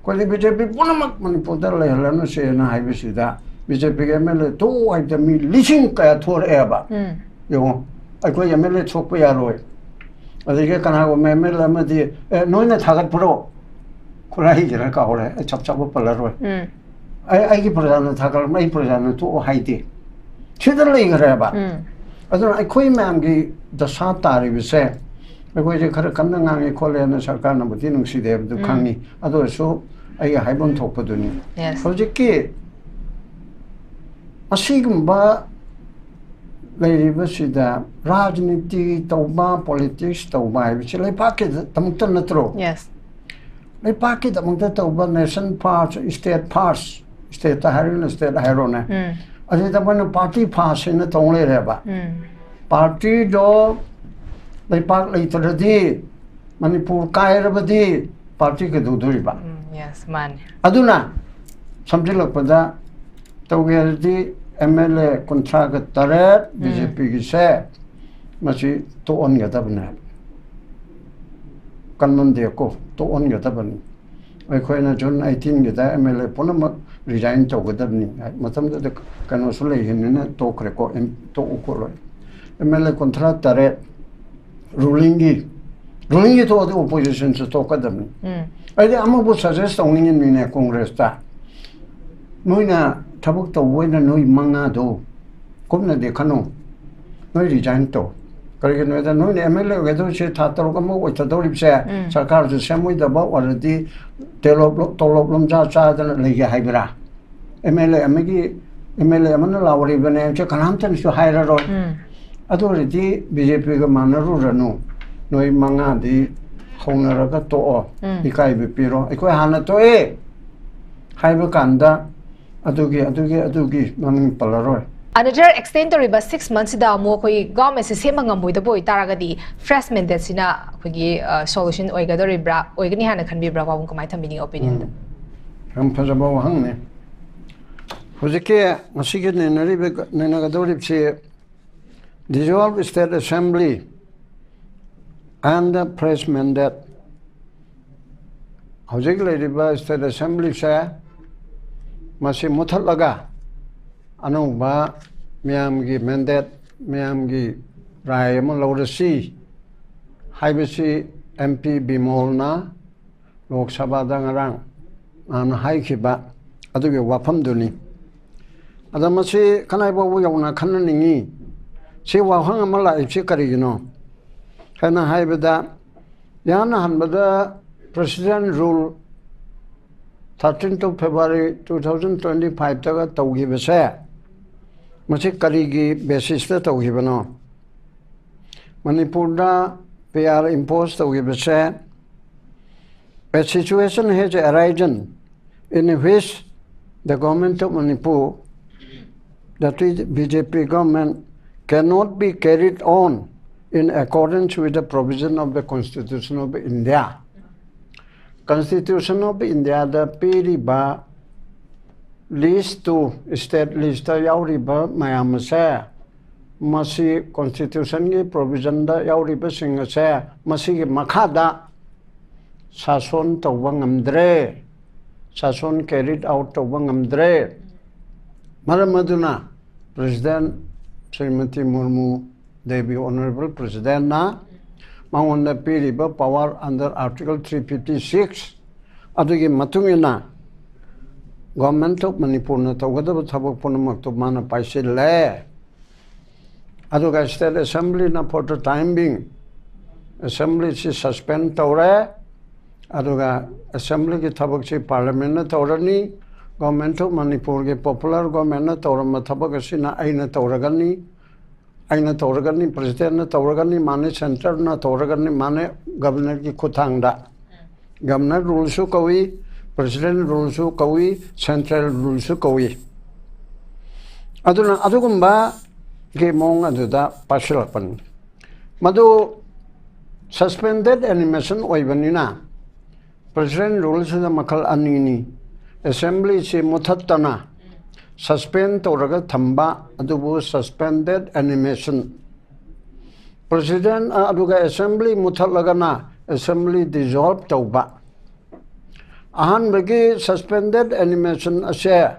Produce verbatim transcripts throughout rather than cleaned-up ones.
ꯑꯩꯈꯣꯏꯗꯤ B J ꯄꯤ ꯄꯨꯝꯅꯃꯛ ꯃꯅꯤꯄꯨꯔꯗ ꯂꯩꯍꯜꯂꯅꯨꯁꯦꯅ ꯍꯥꯏꯕꯁꯤꯗ ꯕꯤ ꯖꯦ ꯄꯤꯒꯤ ꯑꯦꯝ ꯑꯦꯜ ꯑꯦ ꯊꯣꯛꯎ ꯍꯥꯏꯕꯗ ꯃꯤ ꯂꯤꯁꯤꯡ ꯀꯌꯥ ꯊꯣꯔꯛꯑꯦꯕ꯫ ꯌꯦꯡꯉꯣ, ꯑꯩꯈꯣꯏ ꯑꯦꯝ ꯑꯦꯜ ꯑꯦ ꯊꯣꯛꯄ ꯌꯥꯔꯣꯏ꯫ ꯑꯗꯒꯤ ꯀꯅꯥꯒꯨꯝꯕ ꯑꯦꯝ ꯑꯦꯜ ꯑꯦ ꯑꯃꯗꯤ, "ꯑꯦ, ꯅꯣꯏꯅ ꯊꯥꯒꯠꯄ꯭ꯔꯣ?" ꯈꯨꯔꯥꯏꯒꯤꯔ ꯀꯥꯎꯔꯦ, ꯑꯩ ꯆꯞ ꯆꯥꯕ ꯄꯜꯂꯔꯣꯏ꯫ ꯑꯩ, ꯑꯩꯒꯤ ꯄ꯭ꯔꯖꯥꯅ ꯊꯥꯒꯠꯂꯝ-, ꯑꯩ ꯄ꯭ꯔꯖꯥꯅ ꯊꯣꯛꯑꯣ ꯍꯥꯏꯗꯦ꯫ ꯁꯤꯗ ꯂꯩꯈ꯭ꯔꯦꯕ꯫ ꯑꯗꯨꯅ ꯑꯩꯈꯣꯏ ꯃꯌꯥꯝꯒꯤ ꯗꯁꯥ ꯇꯥꯔꯤꯕꯁꯦ, ꯑꯩꯈꯣꯏꯁꯦ ꯈꯔ ꯀꯟꯅ ꯉꯥꯡꯉꯤ ꯈꯣꯠꯂꯦꯅ ꯁꯔꯀꯥꯔꯅꯕꯨꯗꯤ ꯅꯨꯡꯁꯤꯗꯦ ꯍꯥꯏꯕꯗꯨ ꯈꯪꯉꯤ꯫ ꯑꯗꯨ ꯑꯣꯏꯔꯁꯨ ꯑꯩꯒꯤ ꯍꯥꯏꯐꯝ ꯊꯣꯛꯄꯗꯨꯅꯤ꯫ Yes. ꯍꯧꯖꯤꯛꯀꯤ ꯑꯁꯤꯒꯨꯝꯕ ꯂꯩꯔꯤꯕꯁꯤꯗ ꯔꯥꯖꯅꯤꯇꯤ ꯇꯧꯕ, ꯄꯣꯂꯤꯇꯤꯛꯁ ꯇꯧꯕ ꯍꯥꯏꯕꯁꯤ ꯂꯩꯕꯥꯛꯀꯤꯗꯃꯛꯇ ꯅꯠꯇ꯭ꯔꯣ? Yes. ꯂꯩꯕꯥꯛꯀꯤꯗꯃꯛꯇ ꯇꯧꯕ, nation first, state first, state ꯍꯥꯏꯔꯒꯅ state ꯍꯥꯏꯔꯣꯅꯦ꯫ ꯑꯁꯤꯗ ꯃꯣꯏꯅ party first ꯍꯥꯏꯅ ꯇꯧ ꯂꯩꯔꯦꯕ꯫ Party ꯗꯣ ꯂꯩꯕꯥꯛ ꯂꯩꯇ꯭ꯔꯗꯤ, ꯃꯅꯤꯄꯨꯔ ꯀꯥꯏꯔꯕꯗꯤ party ꯀꯩꯗꯧꯗꯣꯔꯤꯕ? ꯎꯝ, yes, ꯃꯥꯅꯦ꯫ ꯑꯗꯨꯅ ꯁꯝꯖꯤꯜꯂꯛꯄꯗ ꯇꯧꯒꯦ ꯍꯥꯏꯔꯗꯤ ꯑꯦꯝ ꯑꯦꯜ ꯑꯦ ꯀꯨꯟꯊ꯭ꯔꯥꯒ ꯇꯔꯦꯠ ꯕꯤ ꯖꯦ ꯄꯤꯒꯤꯁꯦ ꯃꯁꯤ ꯇꯣꯛꯍꯟꯒꯗꯕꯅꯦ꯫ ꯀꯟꯃꯟꯗꯦꯀꯣ, ꯇꯣꯛꯍꯟꯒꯗꯕꯅꯤ꯫ ꯑꯩꯈꯣꯏꯅ ꯖꯨꯟ ꯑꯩꯠꯇꯤꯟꯒꯤꯗ ꯑꯦꯝ ꯑꯦꯜ ꯑꯦ ꯄꯨꯝꯅꯃꯛ resign ꯇꯧꯒꯗꯕꯅꯤ ꯍꯥꯏ꯫ ꯃꯇꯝꯗꯨꯗ ꯀꯩꯅꯣꯁꯨ ꯂꯩꯈꯤꯕꯅꯤꯅ ꯇꯣꯛꯈ꯭ꯔꯦꯀꯣ, ꯑꯦꯝ-, ꯇꯣꯛꯎ ꯈꯣꯠꯂꯣꯏ꯫ ꯑꯦꯝ ꯑꯦꯜ ꯑꯦ ꯀꯨꯟꯊ꯭ꯔꯥ ꯇꯔꯦꯠ ꯔꯨꯂꯤꯡꯒꯤ, ꯔꯨꯂꯤꯡꯒꯤ ꯊꯣꯛꯑꯗꯤ ꯑꯣꯄꯣꯖꯤꯁꯟꯁꯨ ꯊꯣꯛꯀꯗꯕꯅꯤ꯫ ꯑꯩꯗꯤ ꯑꯃꯕꯨ suggest ꯇꯧꯅꯤꯡꯉꯤꯅꯤꯅꯦ ꯀꯣꯡꯒ꯭ꯔꯦꯁꯇ꯫ ꯅꯣꯏꯅ ꯊꯕꯛ ꯇꯧꯕ ꯑꯣꯏꯅ ꯅꯣꯏ ꯃꯉꯥꯗꯣ ꯀꯨꯞꯅꯗꯤ ꯈꯟꯅꯧ꯫ ꯅꯣꯏ resign ꯇꯧ꯫ ꯀꯔꯤꯒꯤꯅꯣ ꯍꯥꯏꯗ ꯅꯣꯏꯅ ꯑꯦꯝ ꯑꯦꯜ ꯑꯦ ꯑꯣꯏꯒꯗꯧꯔꯤꯁꯦ ꯊꯥ ꯇꯔꯨꯛ ꯑꯃ ꯑꯣꯏꯊꯗꯧꯔꯤꯕꯁꯦ ꯁꯔꯀꯥꯔꯁꯨ ꯁꯦꯝꯃꯣꯏꯗꯕ ꯑꯣꯏꯔꯗꯤ ꯇꯣꯂꯣꯞ, ꯇꯣꯂꯣꯞ ꯂꯣꯝꯖꯥ ꯆꯥꯗꯅ ꯂꯩꯒꯦ ꯍꯥꯏꯕ꯭ꯔꯥ? ꯑꯦꯝ ꯑꯦꯜ ꯑꯦ ꯑꯃꯒꯤ, ꯑꯦꯝ ꯑꯦꯜ ꯑꯦ ꯑꯃꯅ ꯂꯥꯎꯔꯤꯕꯅꯦ ꯍꯥꯏꯕꯁꯦ ꯀꯅꯥꯝꯇꯅꯁꯨ ꯍꯥꯏꯔꯔꯣꯏ꯫ ꯑꯗꯨ ꯑꯣꯏꯔꯗꯤ ꯕꯤ ꯖꯦ ꯄꯤꯒ ꯃꯥꯟꯅꯔꯨꯔꯅꯨ꯫ ꯅꯣꯏ ꯃꯉꯥꯗꯤ ꯍꯧꯅꯔꯒ ꯇꯣꯛꯑꯣ꯫ ꯏꯀꯥꯏꯕ ꯄꯤꯔꯣ꯫ ꯑꯩꯈꯣꯏ ꯍꯥꯟꯅ ꯇꯣꯛꯑꯦ ꯍꯥꯏꯕ ꯀꯥꯟꯗ ꯑꯗꯨꯒꯤ, ꯑꯗꯨꯒꯤ, ꯑꯗꯨꯒꯤ ꯃꯃꯤꯡ ꯄꯜꯂꯔꯣꯏ꯫ Another extend ꯇꯧꯔꯤꯕ six months ꯁꯤꯗ ꯑꯃꯨꯛ ꯑꯩꯈꯣꯏ government ꯁꯦ ꯁꯦꯝꯕ ꯉꯝꯃꯣꯏꯗꯕ ꯑꯣꯏꯇꯥꯔꯒꯗꯤ fresh mandate ꯁꯤꯅ ꯑꯩꯈꯣꯏꯒꯤ, ꯑ, solution ꯑꯣꯏꯒꯗꯧꯔꯤꯕ꯭ꯔꯥ, ꯑꯣꯏꯒꯅꯤ ꯍꯥꯏꯅ ꯈꯟꯕꯤꯕ꯭ꯔꯥ, ꯄꯥꯕꯨꯡ? ꯀꯃꯥꯏꯅ ꯊꯝꯕꯤꯅꯤꯡꯉꯤ opinion ꯗ? ꯌꯥꯝ ꯐꯖꯕ ꯋꯥꯍꯪꯅꯤ꯫ ꯍꯧꯖꯤꯛꯀꯤ ꯉꯁꯤꯒꯤ ꯅꯩꯅꯔꯤꯕ, ꯅꯩꯅꯒꯗꯧꯔꯤꯕꯁꯤ dissolve state assembly and the fresh mandate꯫ ꯍꯧꯖꯤꯛ ꯂꯩꯔꯤꯕ state assemblyꯁꯦ ꯃꯁꯤ ꯃꯨꯊꯠꯂꯒ ꯑꯅꯧꯕ ꯃꯤꯌꯥꯝꯒꯤ mandate, ꯃꯤꯌꯥꯝꯒꯤ ꯔꯥꯏ ꯑꯃ ꯂꯧꯔꯁꯤ ꯍꯥꯏꯕꯁꯤ MP ꯕꯤꯃꯣꯜꯅ ꯂꯣꯛ ꯁꯚꯥꯗ ꯉꯔꯥꯡ ꯅꯍꯥꯟ ꯍꯥꯏꯈꯤꯕ ꯑꯗꯨꯒꯤ ꯋꯥꯐꯝꯗꯨꯅꯤ꯫ ꯑꯗ ꯃꯁꯤ ꯈꯅꯥꯏ ꯐꯥꯎꯕ ꯌꯧꯅ ꯈꯟꯅꯅꯤꯡꯉꯤ꯫ ꯁꯤ ꯋꯥꯍꯪ ꯑꯃ ꯂꯥꯛꯏꯁꯤ ꯀꯔꯤꯒꯤꯅꯣ ꯍꯥꯏꯅ ꯍꯥꯏꯕꯗ, ꯏꯍꯥꯟ ꯍꯥꯟꯕꯗ President Rule thirteenth of February two thousand twenty fiveꯇꯒ ꯇꯧꯈꯤꯕꯁꯦ, ꯃꯁꯤ ꯀꯔꯤꯒꯤ basisꯇ ꯇꯧꯈꯤꯕꯅꯣ? ꯃꯅꯤꯄꯨꯔꯗ PR impose ꯇꯧꯈꯤꯕꯁꯦ, a situation has arisen in which the government of Manipur, that is BJP government, cannot be carried on in accordance with the provision of the Constitution of India. Constitution of Indiaꯗ ꯄꯤꯔꯤꯕ list to state listꯇ ꯌꯥꯎꯔꯤꯕ ꯃꯌꯥꯝ ꯑꯁꯦ, ꯃꯁꯤ Constitutionꯒꯤ provisionꯗ ꯌꯥꯎꯔꯤꯕꯁꯤꯡ ꯑꯁꯦ ꯃꯁꯤꯒꯤ ꯃꯈꯥꯗ ꯁꯥꯁꯣꯟ ꯇꯧꯕ ꯉꯝꯗ꯭ꯔꯦ, ꯁꯥꯁꯣꯟ carried out ꯇꯧꯕ ꯉꯝꯗ꯭ꯔꯦ꯫ ꯃꯔꯝ ꯑꯗꯨꯅ President ꯁ꯭ꯔꯤꯃꯇꯤ ꯃꯨꯔꯃꯨ ꯗꯦꯕꯤ, Honourable Presidentꯅ ꯃꯉꯣꯟꯗ ꯄꯤꯔꯤꯕ power under Article three fifty six ꯑꯗꯨꯒꯤ ꯃꯇꯨꯡ ꯏꯟꯅ Government of ꯃꯅꯤꯄꯨꯔꯅ ꯇꯧꯒꯗꯕ ꯊꯕꯛ ꯄꯨꯝꯅꯃꯛꯇꯨ ꯃꯥꯅ ꯄꯥꯏꯁꯤꯜꯂꯦ꯫ ꯑꯗꯨꯒ state assemblyꯅ for the time being assemblyꯁꯤ suspend ꯇꯧꯔꯦ꯫ ꯑꯗꯨꯒ assemblyꯒꯤ ꯊꯕꯛꯁꯤ parliamentꯅ ꯇꯧꯔꯅꯤ꯫ Government of ꯃꯅꯤꯄꯨꯔꯒꯤ popular governmentꯅ ꯇꯧꯔꯝꯕ ꯊꯕꯛ ꯑꯁꯤꯅ ꯑꯩꯅ ꯇꯧꯔꯒꯅꯤ, ꯑꯩꯅ ꯇꯧꯔꯒꯅꯤ, Presidentꯅ ꯇꯧꯔꯒꯅꯤ, ꯃꯥꯅꯤ centreꯅ ꯇꯧꯔꯒꯅꯤ, ꯃꯥꯅꯤ governorꯒꯤ ꯈꯨꯠꯊꯥꯡꯗ꯫ Governor ruleꯁꯨ ꯀꯧꯏ, President ruleꯁꯨ ꯀꯧꯏ, central ruleꯁꯨ ꯀꯧꯏ꯫ ꯑꯗꯨꯅ ꯑꯗꯨꯒꯨꯝꯕꯒꯤ ꯃꯑꯣꯡ ꯑꯗꯨꯗ ꯄꯥꯏꯁꯤꯜꯂꯛꯄꯅꯤ꯫ ꯃꯗꯨ suspended animation ꯑꯣꯏꯕꯅꯤꯅ, President ruleꯁꯤꯗ ꯃꯈꯜ ꯑꯅꯤꯅꯤ꯫ Assemblyꯁꯤ ꯃꯨꯊꯠꯇꯅ suspend ꯇꯧꯔꯒ ꯊꯝꯕ, ꯑꯗꯨꯕꯨ suspended animation꯫ President, ꯑ, ꯑꯗꯨꯒ assembly ꯃꯨꯊꯠꯂꯒꯅ assembly dissolve ꯇꯧꯕ꯫ ꯑꯍꯥꯟꯕꯒꯤ suspended animation ꯑꯁꯦ,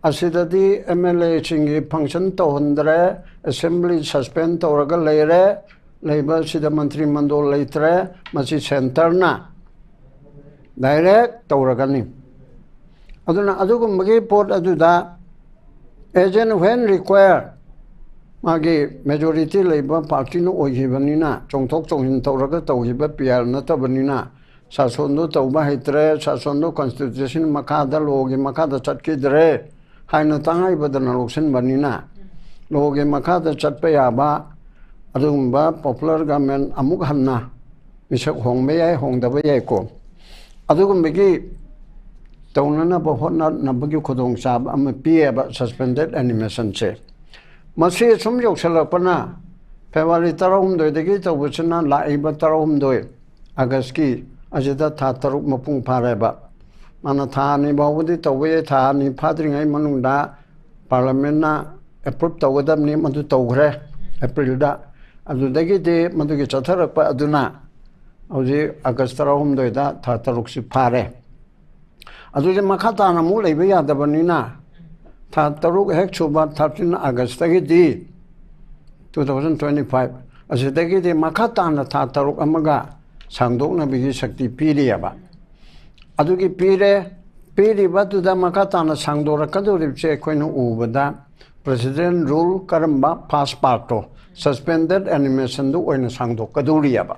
ꯑꯁꯤꯗꯗꯤ ꯑꯦꯝ ꯑꯦꯜ ꯑꯦꯁꯤꯡꯒꯤ function ꯇꯧꯍꯟꯗ꯭ꯔꯦ, assembly suspend ꯇꯧꯔꯒ ꯂꯩꯔꯦ, ꯂꯩꯕ ꯑꯁꯤꯗ ꯃꯟꯇ꯭ꯔꯤ ꯃꯟꯗꯣꯜ ꯂꯩꯇ꯭ꯔꯦ, ꯃꯁꯤ centreꯅ direct ꯇꯧꯔꯒꯅꯤ꯫ ꯑꯗꯨꯅ ꯑꯗꯨꯒꯨꯝꯕꯒꯤ ꯄꯣꯠ ꯑꯗꯨꯗ as and when require, ꯃꯥꯒꯤ majority ꯂꯩꯕ partyꯅ ꯑꯣꯏꯈꯤꯕꯅꯤꯅ, ꯆꯣꯡꯊꯣꯛ ꯆꯣꯡꯁꯤꯟ ꯇꯧꯔꯒ ꯇꯧꯈꯤꯕ P R ꯅꯠꯇꯕꯅꯤꯅ, ꯁꯥꯁꯣꯟꯗꯣ ꯇꯧꯕ ꯍꯩꯇ꯭ꯔꯦ, ꯁꯥꯁꯣꯟꯗꯣ constitution ꯃꯈꯥꯗ, lawꯒꯤ ꯃꯈꯥꯗ ꯆꯠꯈꯤꯗ꯭ꯔꯦ ꯍꯥꯏꯅ ꯇꯉꯥꯏ ꯐꯗꯅ ꯂꯧꯁꯤꯟꯕꯅꯤꯅ, lawꯒꯤ ꯃꯈꯥꯗ ꯆꯠꯄ ꯌꯥꯕ ꯑꯗꯨꯒꯨꯝꯕ popular government ꯑꯃꯨꯛ ꯍꯟꯅ ꯃꯤꯁꯛ ꯍꯣꯡꯕ ꯌꯥꯏ, ꯍꯣꯡꯗꯕ ꯌꯥꯏꯀꯣ꯫ ꯑꯗꯨꯒꯨꯝꯕꯒꯤ ꯇꯧꯅꯅꯕ ꯍꯣꯠꯅꯅꯕꯒꯤ ꯈꯨꯗꯣꯡꯆꯥꯕ ꯑꯃ ꯄꯤꯌꯦꯕ suspended animationꯁꯦ꯫ ꯃꯁꯤ ꯁꯨꯝ ꯌꯧꯁꯜꯂꯛꯄꯅ, February ꯇꯔꯥꯍꯨꯝꯗꯣꯏꯗꯒꯤ ꯇꯧꯕꯁꯤꯅ ꯂꯥꯛꯏꯕ ꯇꯔꯥꯍꯨꯝꯗꯣꯏ Augustꯀꯤ, ꯑꯁꯤꯗ ꯊꯥ ꯇꯔꯨꯛ ꯃꯄꯨꯡ ꯐꯥꯔꯦꯕ꯫ ꯃꯥꯅ ꯊꯥ ꯑꯅꯤ ꯐꯥꯎꯕꯗꯤ ꯇꯧꯕ ꯌꯥꯏ, ꯊꯥ ꯑꯅꯤ ꯐꯥꯗ꯭ꯔꯤꯉꯩ ꯃꯅꯨꯡꯗ parliamentꯅ approve ꯇꯧꯒꯗꯕꯅꯤ, ꯃꯗꯨ ꯇꯧꯈ꯭ꯔꯦ Aprilꯗ꯫ ꯑꯗꯨꯗꯒꯤꯗꯤ ꯃꯗꯨꯒꯤ ꯆꯠꯊꯔꯛꯄ ꯑꯗꯨꯅ ꯍꯧꯖꯤꯛ August ꯇꯔꯥꯍꯨꯝꯗꯣꯏꯗ ꯊꯥ ꯇꯔꯨꯛꯁꯤ ꯐꯥꯔꯦ꯫ ꯑꯗꯨꯗꯤ ꯃꯈꯥ ꯇꯥꯅ ꯑꯃꯨꯛ ꯂꯩꯕ ꯌꯥꯗꯕꯅꯤꯅ, ꯊꯥ ꯇꯔꯨꯛ ꯍꯦꯛ ꯁꯨꯕ thirteen Augustꯇꯒꯤꯗꯤ two thousand twenty five, ꯑꯁꯤꯗꯒꯤꯗꯤ ꯃꯈꯥ ꯇꯥꯅ ꯊꯥ ꯇꯔꯨꯛ ꯑꯃꯒ ꯁꯥꯡꯗꯣꯛꯅꯕꯒꯤ ꯁꯛꯇꯤ ꯄꯤꯔꯤꯑꯕ꯫ ꯑꯗꯨꯒꯤ ꯄꯤꯔꯦ꯫ ꯄꯤꯔꯤꯕꯗꯨꯗ ꯃꯈꯥ ꯇꯥꯅ ꯁꯥꯡꯗꯣꯔꯛꯀꯗꯧꯔꯤꯕꯁꯦ ꯑꯩꯈꯣꯏꯅ ꯎꯕꯗ, President Rule ꯀꯔꯝꯕ first partꯇꯣ, suspended animationꯗꯨ ꯑꯣꯏꯅ ꯁꯥꯡꯗꯣꯛꯀꯗꯧꯔꯤꯑꯕ꯫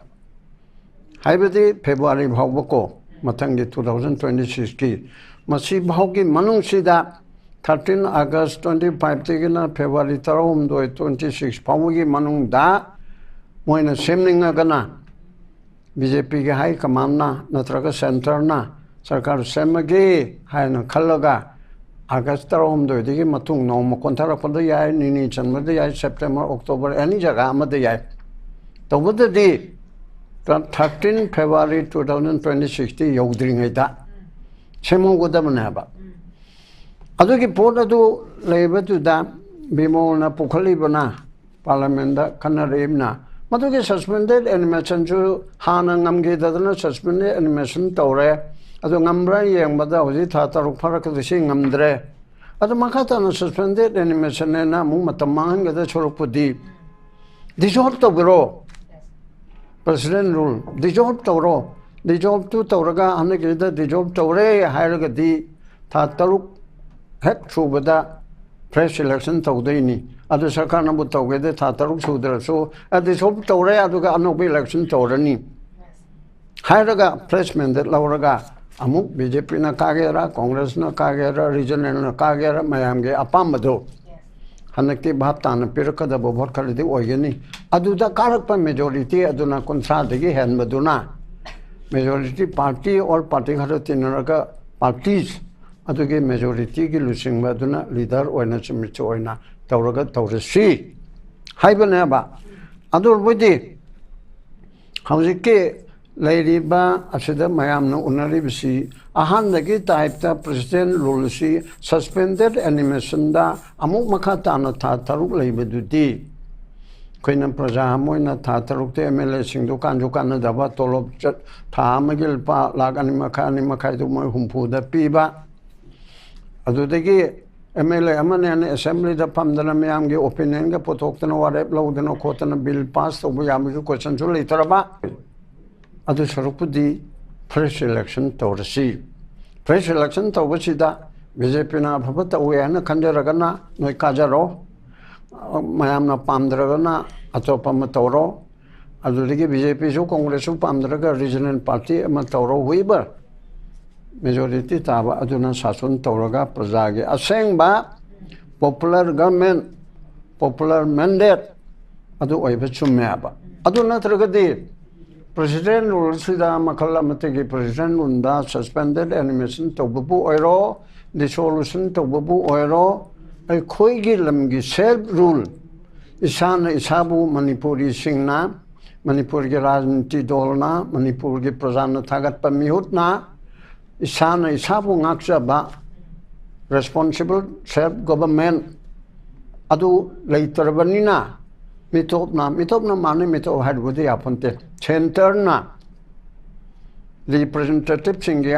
ꯍꯥꯏꯕꯗꯤ February ꯐꯥꯎꯕꯀꯣ, ꯃꯊꯪꯒꯤ two thousand twenty sixꯀꯤ, ꯃꯁꯤ ꯐꯥꯎꯒꯤ ꯃꯅꯨꯡꯁꯤꯗ, thirteen August twenty fiveꯇꯒꯤꯅ February ꯇꯔꯥꯍꯨꯝꯗꯣꯏ, twenty six ꯐꯥꯎꯕꯒꯤ ꯃꯅꯨꯡꯗ ꯃꯣꯏꯅ ꯁꯦꯝꯅꯤꯡꯉꯒꯅ, BJPꯒꯤ high commandꯅ ꯅꯠꯇ꯭ꯔꯒ centreꯅ ꯁꯔꯀꯥꯔ ꯁꯦꯝꯃꯒꯦ ꯍꯥꯏꯅ ꯈꯜꯂꯒ, August ꯇꯔꯥꯍꯨꯝꯗꯣꯏꯗꯒꯤ ꯃꯇꯨꯡ ꯅꯣꯡꯃ ꯀꯣꯟꯊꯔꯛꯄꯗ ꯌꯥꯏ, ꯅꯤꯅꯤ ꯆꯟꯕꯗ ꯌꯥꯏ, September, October, any ꯖꯒꯥ ꯑꯃꯗ ꯌꯥꯏ꯫ ꯇꯧꯕꯗꯗꯤ thirteen February two thousand twenty sixꯇꯤ ꯌꯧꯗ꯭ꯔꯤꯉꯩꯗ ꯁꯦꯝꯍꯧꯒꯗꯕꯅꯦꯕ꯫ ꯑꯗꯨꯒꯤ ꯄꯣꯠ ꯑꯗꯨ ꯂꯩꯕꯗꯨꯗ ꯕꯤꯃꯣꯜꯅ ꯄꯨꯈꯠꯂꯤꯕꯅ parliamentꯗ ꯈꯟꯅꯔꯛꯏꯕꯅ, ꯃꯗꯨꯒꯤ suspended animationꯁꯨ ꯍꯥꯟꯅ ꯉꯝꯈꯤꯗꯗꯅ suspended animation ꯇꯧꯔꯦ꯫ ꯑꯗꯣ ꯉꯝꯕ꯭ꯔꯥ ꯌꯦꯡꯕꯗ ꯍꯧꯖꯤꯛ ꯊꯥ ꯇꯔꯨꯛ ꯐꯥꯔꯛꯀꯗꯣꯏꯁꯤ ꯉꯝꯗ꯭ꯔꯦ꯫ ꯑꯗꯣ ꯃꯈꯥ ꯇꯥꯅ suspended animation ꯍꯥꯏꯅ ꯑꯃꯨꯛ ꯃꯇꯝ ꯃꯥꯡꯍꯟꯒꯗ ꯁꯔꯨꯛꯄꯨꯗꯤ dissolve ꯇꯧꯕꯤꯔꯣ꯫ President rule dissolve ꯇꯧꯔꯣ꯫ Dissolve ꯇꯨ ꯇꯧꯔꯒ ꯍꯟꯗꯛꯀꯤꯗ dissolve ꯇꯧꯔꯦ ꯍꯥꯏꯔꯒꯗꯤ ꯊꯥ ꯇꯔꯨꯛ ꯍꯦꯛ ꯁꯨꯕꯗ fresh election ꯇꯧꯗꯣꯏꯅꯤ꯫ ꯑꯗꯨ ꯁꯔꯀꯥꯔꯅꯕꯨ ꯇꯧꯒꯦꯗꯤ ꯊꯥ ꯇꯔꯨꯛ ꯁꯨꯗ꯭ꯔꯁꯨ dissolve ꯇꯧꯔꯦ, ꯑꯗꯨꯒ ꯑꯅꯧꯕ election ꯇꯧꯔꯅꯤ ꯍꯥꯏꯔꯒ fresh mandate ꯂꯧꯔꯒ ꯑꯃꯨꯛ BJP ꯅ ꯀꯥꯒꯦꯔꯥ, Congress ꯅ ꯀꯥꯒꯦꯔꯥ, regional ꯅ ꯀꯥꯒꯦꯔꯥ, ꯃꯌꯥꯝꯒꯤ ꯑꯄꯥꯝꯕꯗꯣ ꯍꯟꯗꯛꯇꯤ ꯚꯥꯞ ꯇꯥꯅ ꯄꯤꯔꯛꯀꯗꯕ vote ꯈꯔꯗꯤ ꯑꯣꯏꯒꯅꯤ꯫ ꯑꯗꯨꯗ ꯀꯥꯔꯛꯄ majority ꯑꯗꯨꯅ, ꯀꯨꯟꯊ꯭ꯔꯥꯗꯒꯤ ꯍꯦꯟꯕꯗꯨꯅ majority party or party ꯈꯔ ꯇꯤꯟꯅꯔꯒ parties ꯑꯗꯨꯒꯤ majority ꯒꯤ ꯂꯨꯆꯤꯡꯕ ꯑꯗꯨꯅ leader ꯑꯣꯏꯅ ꯆꯨꯝꯃꯤꯠꯁꯨ ꯑꯣꯏꯅ ꯇꯧꯔꯒ ꯇꯧꯔꯁꯤ ꯍꯥꯏꯕꯅꯦꯕ꯫ ꯑꯗꯨꯕꯨꯗꯤ ꯍꯧꯖꯤꯛꯀꯤ ꯂꯩꯔꯤꯕ ꯑꯁꯤꯗ ꯃꯌꯥꯝꯅ ꯎꯅꯔꯤꯕꯁꯤ ꯑꯍꯥꯟꯕꯒꯤ type ꯇ President rule ꯁꯤ suspended animation ꯗ ꯑꯃꯨꯛ ꯃꯈꯥ ꯇꯥꯅ ꯊꯥ ꯇꯔꯨꯛ ꯂꯩꯕꯗꯨꯗꯤ ꯑꯩꯈꯣꯏꯅ ꯄ꯭ꯔꯖꯥ ꯑꯃ ꯑꯣꯏꯅ ꯊꯥ ꯇꯔꯨꯛꯇ MLA ꯁꯤꯡꯗꯨ ꯀꯥꯟꯁꯨ ꯀꯥꯟꯅꯗꯕ, ꯇꯣꯂꯣꯞ ꯆꯠ-, ꯊꯥ ꯑꯃꯒꯤ ꯂꯨꯄꯥ ꯂꯥꯈ ꯑꯅꯤ ꯃꯈꯥꯏ, ꯑꯅꯤ ꯃꯈꯥꯏꯗꯨ ꯃꯣꯏ ꯍꯨꯝꯐꯨꯗ ꯄꯤꯕ, ꯑꯗꯨꯗꯒꯤ MLA ꯑꯃꯅꯦꯅ assembly ꯗ ꯐꯝꯗꯅ ꯃꯌꯥꯝꯒꯤ opinion ꯒ ꯄꯨꯊꯣꯛꯇꯅ ꯋꯥꯔꯦꯞ ꯂꯧꯗꯅ ꯈꯣꯠꯇꯅ bill pass ꯇꯧꯕ ꯌꯥꯕꯒꯤ question ꯁꯨ ꯂꯩꯇ꯭ꯔꯕ꯫ ꯑꯗꯨ ꯁꯔꯨꯛꯄꯨꯗꯤ fresh election ꯇꯧꯔꯁꯤ꯫ Fresh election ꯇꯧꯕꯁꯤꯗ BJP ꯅ ꯑꯐꯕ ꯇꯧꯋꯦ ꯍꯥꯏꯅ ꯈꯟꯖꯔꯒꯅ ꯅꯣꯏ ꯀꯥꯖꯔꯣ, ꯃꯌꯥꯝꯅ ꯄꯥꯝꯗ꯭ꯔꯒꯅ ꯑꯇꯣꯞꯄ ꯑꯃ ꯇꯧꯔꯣ꯫ ꯑꯗꯨꯗꯒꯤ BJP ꯁꯨ Congress ꯁꯨ ꯄꯥꯝꯗ꯭ꯔꯒ regional party ꯑꯃ ꯇꯧꯔꯣ꯫ Whoever majority ꯇꯥꯕ ꯑꯗꯨꯅ ꯁꯥꯁꯟ ꯇꯧꯔꯒ ꯄ꯭ꯔꯖꯥꯒꯤ ꯑꯁꯦꯡꯕ popular government, popular mandate ꯑꯗꯨ ꯑꯣꯏꯕ ꯆꯨꯝꯃꯦꯕ꯫ ꯑꯗꯨ ꯅꯠꯇ꯭ꯔꯒꯗꯤ President rule ꯁꯤꯗ ꯃꯈꯜ ꯑꯃꯠꯇꯒꯤ President rule ꯗ suspended animation ꯇꯧꯕꯕꯨ ꯑꯣꯏꯔꯣ, dissolution ꯇꯧꯕꯕꯨ ꯑꯣꯏꯔꯣ, ꯑꯩꯈꯣꯏꯒꯤ ꯂꯝꯒꯤ self rule, ꯏꯁꯥꯅ ꯏꯁꯥꯕꯨ ꯃꯅꯤꯄꯨꯔꯤꯁꯤꯡꯅ, ꯃꯅꯤꯄꯨꯔꯒꯤ ꯔꯥꯖꯅꯤꯇꯤ ꯗꯣꯜꯅ, ꯃꯅꯤꯄꯨꯔꯒꯤ ꯄ꯭ꯔꯖꯥꯅ ꯊꯥꯒꯠꯄ ꯃꯤꯍꯨꯠꯅ ꯏꯁꯥꯅ ꯏꯁꯥꯕꯨ ꯉꯥꯛꯆꯕ responsible self government ꯑꯗꯨ ꯂꯩꯇ꯭ꯔꯕꯅꯤꯅ ꯃꯤꯇꯣꯞꯅ, ꯃꯤꯇꯣꯞꯅ ꯃꯥꯅ ꯃꯤꯇꯣꯞ ꯍꯥꯏꯔꯨꯕꯗꯤ ꯌꯥꯄꯣꯟꯇꯦ꯫ Centre ꯅ representative ꯁꯤꯡꯒꯤ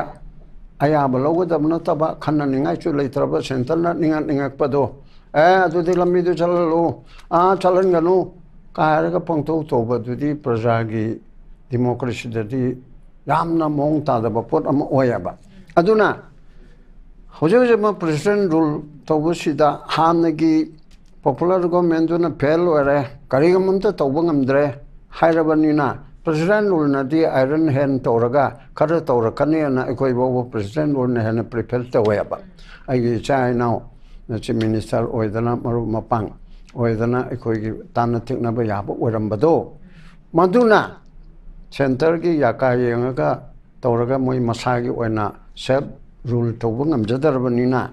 ꯑꯌꯥꯕ ꯂꯧꯒꯗꯕ ꯅꯠꯇꯕ, ꯈꯟꯅꯅꯤꯡꯉꯥꯏꯁꯨ ꯂꯩꯇ꯭ꯔꯕ, ꯁꯦꯟꯇꯔꯅ ꯅꯤꯡꯉꯛ ꯅꯤꯡꯉꯛꯄꯗꯣ, "ꯑꯦ, ꯑꯗꯨꯗꯤ ꯂꯝꯕꯤꯗꯨ ꯆꯠꯍꯜꯂꯨ, ꯑꯥ, ꯆꯠꯍꯟꯒꯅꯨ" ꯀꯥꯏꯔꯒ ꯄꯪꯇꯧ ꯇꯧꯕꯗꯨꯗꯤ ꯄ꯭ꯔꯖꯥꯒꯤ ꯗꯤꯃꯣꯀ꯭ꯔꯦꯁꯤꯗꯗꯤ ꯌꯥꯝꯅ ꯃꯑꯣꯡ ꯇꯥꯗꯕ ꯄꯣꯠ ꯑꯃ ꯑꯣꯏꯌꯦꯕ꯫ ꯑꯗꯨꯅ ꯍꯧꯖꯤꯛ ꯍꯧꯖꯤꯛ ꯑꯃ president rule ꯇꯧꯕꯁꯤꯗ ꯍꯥꯟꯅꯒꯤ popular governmentꯗꯨꯅ fail ꯑꯣꯏꯔꯦ, ꯀꯔꯤꯒꯨꯝꯕ ꯑꯝꯇ ꯇꯧꯕ ꯉꯝꯗ꯭ꯔꯦ ꯍꯥꯏꯔꯕꯅꯤꯅ, president ruleꯅꯗꯤ iron hand ꯇꯧꯔꯒ ꯈꯔ ꯇꯧꯔꯛꯀꯅꯤꯅ ꯑꯩꯈꯣꯏ ꯐꯥꯎꯕ president ruleꯅ ꯍꯦꯟꯅ prefer ꯇꯧꯋꯦꯕ꯫ ꯑꯩꯒꯤ ꯏꯆꯥ ꯏꯅꯥꯎ chief minister ꯑꯣꯏꯗꯅ, ꯃꯔꯨꯞ ꯃꯄꯥꯡ ꯑꯣꯏꯗꯅ, ꯑꯩꯈꯣꯏꯒꯤ ꯇꯥꯟꯅ ꯊꯤꯡꯅꯕ ꯌꯥꯕ ꯑꯣꯏꯔꯝꯕꯗꯣ, ꯃꯗꯨꯅ centreꯒꯤ ꯌꯥꯀꯥ ꯌꯦꯡꯉꯒ ꯇꯧꯔꯒ ꯃꯣꯏ ꯃꯁꯥꯒꯤ ꯑꯣꯏꯅ self rule ꯇꯧꯕ ꯉꯝꯖꯗ꯭ꯔꯕꯅꯤꯅ,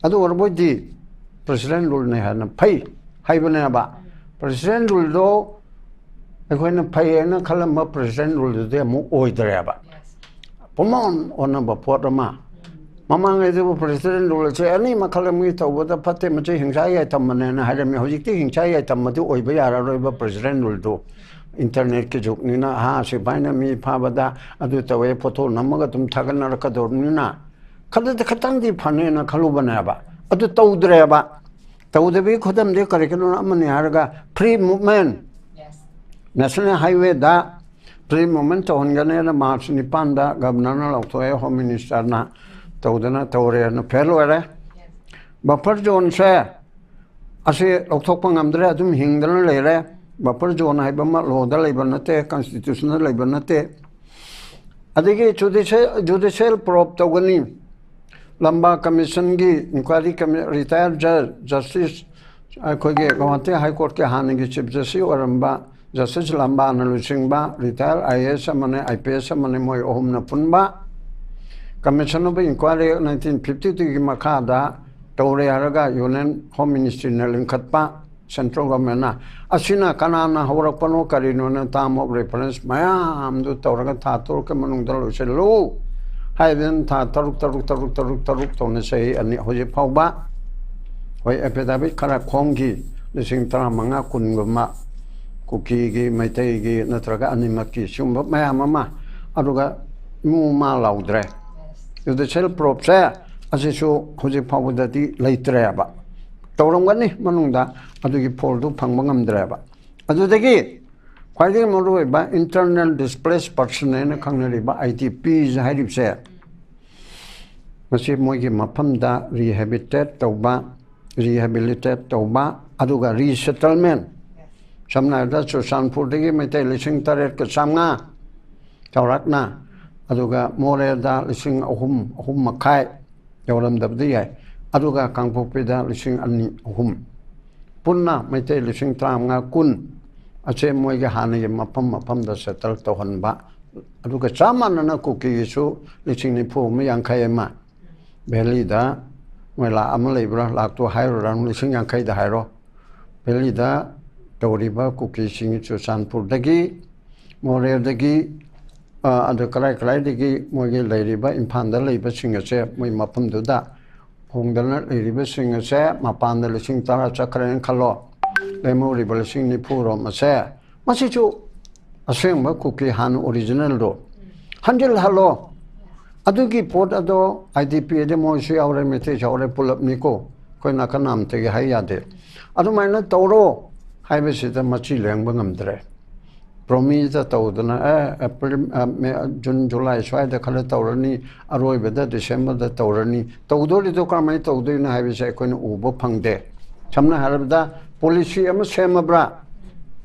ꯑꯗꯨ ꯑꯣꯏꯔꯕꯣꯏꯗꯤ president ruleꯅ ꯍꯦꯟꯅ ꯐꯩ ꯍꯥꯏꯕꯅꯦꯕ꯫ President ruleꯗꯣ ꯑꯩꯈꯣꯏꯅ ꯐꯩ ꯍꯥꯏꯅ ꯈꯜꯂꯝꯕ president ruleꯗꯨꯗꯤ ꯑꯃꯨꯛ ꯑꯣꯏꯗ꯭ꯔꯦꯕ꯫ ꯄꯨꯡꯑꯣꯟ ꯑꯣꯟꯅꯕ ꯄꯣꯠ ꯑꯃ꯫ ꯃꯃꯥꯡꯉꯩꯗꯕꯨ president rule ꯑꯁꯦ ꯑꯅꯤ ꯃꯈꯜ ꯑꯃꯒꯤ ꯇꯧꯕꯗ ꯐꯠꯇꯦ, ꯃꯁꯤ ꯍꯤꯡꯁꯥ ꯌꯥꯏꯊꯝꯕꯅꯦꯅ ꯍꯥꯏꯔꯝꯃꯤ꯫ ꯍꯧꯖꯤꯛꯇꯤ ꯍꯤꯡꯁꯥ ꯌꯥꯏꯊꯝꯕꯗꯤ ꯑꯣꯏꯕ ꯌꯥꯔꯔꯣꯏꯕ president ruleꯗꯨ꯫ Internetꯀꯤ ꯖꯨꯒꯅꯤꯅ, ꯍꯥ, ꯁꯤꯐꯥꯏꯅ ꯃꯤ ꯐꯥꯕꯗ ꯑꯗꯨ ꯇꯧꯋꯦ, photo ꯅꯝꯃꯒ ꯑꯗꯨꯝ ꯊꯥꯒꯠꯅꯔꯛꯀꯗꯧꯔꯕꯅꯤꯅ, ꯈꯔꯗꯤ ꯈꯤꯇꯪꯗꯤ ꯐꯅꯦꯅ ꯈꯜꯂꯨꯕꯅꯦꯕ꯫ ꯑꯗꯨ ꯇꯧꯗ꯭ꯔꯦꯕ꯫ ꯇꯧꯗꯕꯒꯤ ꯈꯨꯗꯝꯗꯤ ꯀꯔꯤꯒꯤꯅꯣ ꯑꯃꯅꯤ ꯍꯥꯏꯔꯒ, free movement, national highwayꯗ free movement ꯇꯧꯍꯟꯒꯅꯦꯅ March ꯅꯤꯄꯥꯟꯗ governorꯅ ꯂꯥꯎꯊꯣꯛꯑꯦ, home ministerꯅ ꯇꯧꯗꯅ ꯇꯧꯔꯦꯅ fail ꯑꯣꯏꯔꯦ꯫ Buffer zoneꯁꯦ ꯑꯁꯤ ꯂꯧꯊꯣꯛꯄ ꯉꯝꯗ꯭ꯔꯦ, ꯑꯗꯨꯝ ꯍꯤꯡꯗꯅ ꯂꯩꯔꯦ꯫ Buffer zone ꯍꯥꯏꯕ ꯑꯃ lawꯗ ꯂꯩꯕ ꯅꯠꯇꯦ, constitutionꯗ ꯂꯩꯕ ꯅꯠꯇꯦ꯫ ꯑꯗꯒꯤ judicial, judicial probe ꯇꯧꯒꯅꯤ꯫ ꯂꯝꯕꯥ commissionꯒꯤ inquiry commi-, retired judge, justice, ꯑꯩꯈꯣꯏꯒꯤ ꯒꯧꯍꯥꯇꯤ High Courtꯀꯤ ꯍꯥꯟꯅꯒꯤ chief justice ꯑꯣꯏꯔꯝꯕ Justice ꯂꯝꯕꯥꯅ ꯂꯨꯆꯤꯡꯕ retired IAS ꯑꯃꯅꯦ, IPS ꯑꯃꯅꯦ, ꯃꯣꯏ ꯑꯍꯨꯝꯅ ꯄꯨꯟꯕ Commission of Inquiry Act nineteen fifty twoꯒꯤ ꯃꯈꯥꯗ ꯇꯧꯔꯦ ꯍꯥꯏꯔꯒ Union Home Ministryꯅ ꯂꯤꯡꯈꯠꯄ, central governmentꯅ꯫ ꯑꯁꯤꯅ ꯀꯅꯥꯅ ꯍꯧꯔꯛꯄꯅꯣ ꯀꯔꯤꯅꯣꯅ term of reference ꯃꯌꯥꯝꯗꯨ ꯇꯧꯔꯒ ꯊꯥ ꯇꯔꯨꯛꯀꯤ ꯃꯅꯨꯡꯗ ꯂꯣꯏꯁꯤꯜꯂꯨ ꯍꯥꯏꯗꯅ ꯊꯥ ꯇꯔꯨꯛ, ꯇꯔꯨꯛ, ꯇꯔꯨꯛ, ꯇꯔꯨꯛ, ꯇꯔꯨꯛ ꯇꯧꯅ ꯆꯍꯤ ꯑꯅꯤ ꯍꯧꯖꯤꯛ ꯐꯥꯎꯕ꯫ ꯍꯣꯏ, affidavit ꯈꯔ ꯈꯣꯝꯈꯤ, ꯂꯤꯁꯤꯡ ꯇꯔꯥꯃꯉꯥ, ꯀꯨꯟꯒꯨꯝꯕ, ꯀꯨꯀꯤꯒꯤ, ꯃꯩꯇꯩꯒꯤ ꯅꯠꯇ꯭ꯔꯒ ꯑꯅꯤꯃꯛꯀꯤ, ꯁꯤꯒꯨꯝꯕ ꯃꯌꯥꯝ ꯑꯃ꯫ ꯑꯗꯨꯒ ꯃꯨ ꯃꯥ ꯂꯥꯎꯗ꯭ꯔꯦ꯫ ꯖꯨꯗꯤꯁꯤꯌꯦꯜ ꯄ꯭ꯔꯣꯞꯁꯦ ꯑꯁꯤꯁꯨ ꯍꯧꯖꯤꯛ ꯐꯥꯎꯕꯗꯗꯤ ꯂꯩꯇ꯭ꯔꯦꯕ꯫ ꯇꯧꯔꯝꯒꯅꯤ ꯃꯅꯨꯡꯗ, ꯑꯗꯨꯒꯤ ꯐꯣꯜꯗꯨ ꯐꯪꯕ ꯉꯝꯗ꯭ꯔꯦꯕ꯫ ꯑꯗꯨꯗꯒꯤ ꯈ꯭ꯋꯥꯏꯗꯒꯤ ꯃꯔꯨꯑꯣꯏꯕ internal displaced person ꯍꯥꯏꯅ ꯈꯪꯅꯔꯤꯕ, I D Ps ꯍꯥꯏꯔꯤꯕꯁꯦ, ꯃꯁꯤ ꯃꯣꯏꯒꯤ ꯃꯐꯝꯗ rehabilitate ꯇꯧꯕ, rehabilitate ꯇꯧꯕ, ꯑꯗꯨꯒ resettlement, ꯁꯝꯅ ꯍꯥꯏꯔꯕꯗ ꯆꯨꯔꯆꯥꯟꯄꯨꯔꯗꯒꯤ ꯃꯩꯇꯩ ꯂꯤꯁꯤꯡ ꯇꯔꯦꯠꯀ ꯆꯥꯝꯃꯉꯥ ꯆꯥꯎꯔꯥꯛꯅ, ꯑꯗꯨꯒ ꯃꯣꯔꯦꯗ ꯂꯤꯁꯤꯡ ꯑꯍꯨꯝ, ꯑꯍꯨꯝ ꯃꯈꯥꯏ ꯌꯧꯔꯝꯗꯕꯗꯤ ꯌꯥꯏ, ꯑꯗꯨꯒ ꯀꯥꯡꯄꯣꯛꯄꯤꯗ ꯂꯤꯁꯤꯡ ꯑꯅꯤ, ꯑꯍꯨꯝ, ꯄꯨꯟꯅ ꯃꯩꯇꯩ ꯂꯤꯁꯤꯡ ꯇꯔꯥꯃꯉꯥ, ꯀꯨꯟ ꯑꯁꯦ ꯃꯣꯏꯒꯤ ꯍꯥꯟꯅꯒꯤ ꯃꯐꯝ ꯃꯐꯝꯗ ꯁꯦꯇꯜ ꯇꯧꯍꯟꯕ꯫ ꯑꯗꯨꯒ ꯆꯞ ꯃꯥꯟꯅꯅ ꯀꯨꯀꯤꯒꯤꯁꯨ ꯂꯤꯁꯤꯡ ꯅꯤꯐꯨ ꯑꯃ, ꯌꯥꯡꯈꯩ ꯑꯃ ꯚꯦꯂꯤꯗ, ꯃꯣꯏ ꯂꯥꯛ ꯑꯃ ꯂꯩꯕ꯭ꯔꯥ, ꯂꯥꯛꯇꯨ ꯍꯥꯏꯔꯨꯔꯥ, ꯂꯤꯁꯤꯡ ꯌꯥꯡꯈꯩꯗ ꯍꯥꯏꯔꯣ, ꯚꯦꯂꯤꯗ ꯇꯧꯔꯤꯕ ꯀꯨꯀꯤꯁꯤꯡ ꯆꯨꯔꯆꯥꯟꯄꯨꯔꯗꯒꯤ, ꯃꯣꯔꯦꯗꯒꯤ, ꯑ, ꯑꯗꯨ ꯀꯔꯥꯏ ꯀꯔꯥꯏꯗꯒꯤ ꯃꯣꯏꯒꯤ ꯂꯩꯔꯤꯕ, ꯏꯝꯐꯥꯜꯗ ꯂꯩꯕꯁꯤꯡ ꯑꯁꯦ, ꯃꯣꯏ ꯃꯐꯝꯗꯨꯗ ꯍꯣꯡꯗꯅ ꯂꯩꯔꯤꯕꯁꯤꯡ ꯑꯁꯦ ꯃꯄꯥꯟꯗ ꯂꯤꯁꯤꯡ ꯇꯔꯥ ꯆꯠꯈ꯭ꯔꯦꯅ ꯈꯜꯂꯣ, ꯂꯦꯝꯍꯧꯔꯤꯕ ꯂꯤꯁꯤꯡ ꯅꯤꯐꯨ ꯔꯣꯝ ꯑꯁꯦ, ꯃꯁꯤꯁꯨ ꯑꯁꯦꯡꯕ ꯀꯨꯀꯤ ꯍꯥꯟꯅ ꯑꯣꯔꯤꯖꯤꯅꯦꯜꯗꯣ ꯍꯟꯖꯤꯜꯍꯜꯂꯣ꯫ ꯑꯗꯨꯒꯤ ꯄꯣꯠ ꯑꯗꯣ I D P ꯑꯗꯤ ꯃꯣꯏꯁꯨ ꯌꯥꯎꯔꯦ, ꯃꯩꯇꯩꯁꯨ ꯌꯥꯎꯔꯦ, ꯄꯨꯂꯞꯅꯤꯀꯣ꯫ ꯑꯩꯈꯣꯏ ꯅꯥꯀꯟ ꯑꯃꯠꯇꯒꯤ ꯍꯥꯏ ꯌꯥꯗꯦ꯫ ꯑꯗꯨꯃꯥꯏꯅ ꯇꯧꯔꯣ ꯍꯥꯏꯕꯁꯤꯗ ꯃꯆꯤ ꯂꯦꯡꯕ ꯉꯝꯗ꯭ꯔꯦ꯫ ꯄ꯭ꯔꯣꯃꯤꯁꯇ ꯇꯧꯗꯅ, ꯑꯦ, ꯑꯦꯄ꯭ꯔꯤꯜ, ꯑ, ꯃꯦ, ꯖꯨꯟ, ꯖꯨꯂꯥꯏ ꯁ꯭ꯋꯥꯏꯗ ꯈꯔ ꯇꯧꯔꯅꯤ, ꯑꯔꯣꯏꯕꯗ ꯗꯤꯁꯦꯝꯕꯔꯗ ꯇꯧꯔꯅꯤ꯫ ꯇꯧꯗꯣꯔꯤꯗꯣ ꯀꯔꯝꯍꯥꯏꯅ ꯇꯧꯗꯣꯏꯅꯣ ꯍꯥꯏꯕꯁꯦ ꯑꯩꯈꯣꯏꯅ ꯎꯕ ꯐꯪꯗꯦ꯫ ꯁꯝꯅ ꯍꯥꯏꯔꯕꯗ, ꯄꯣꯂꯤꯁꯤ ꯑꯃ ꯁꯦꯝꯃꯕ꯭ꯔꯥ?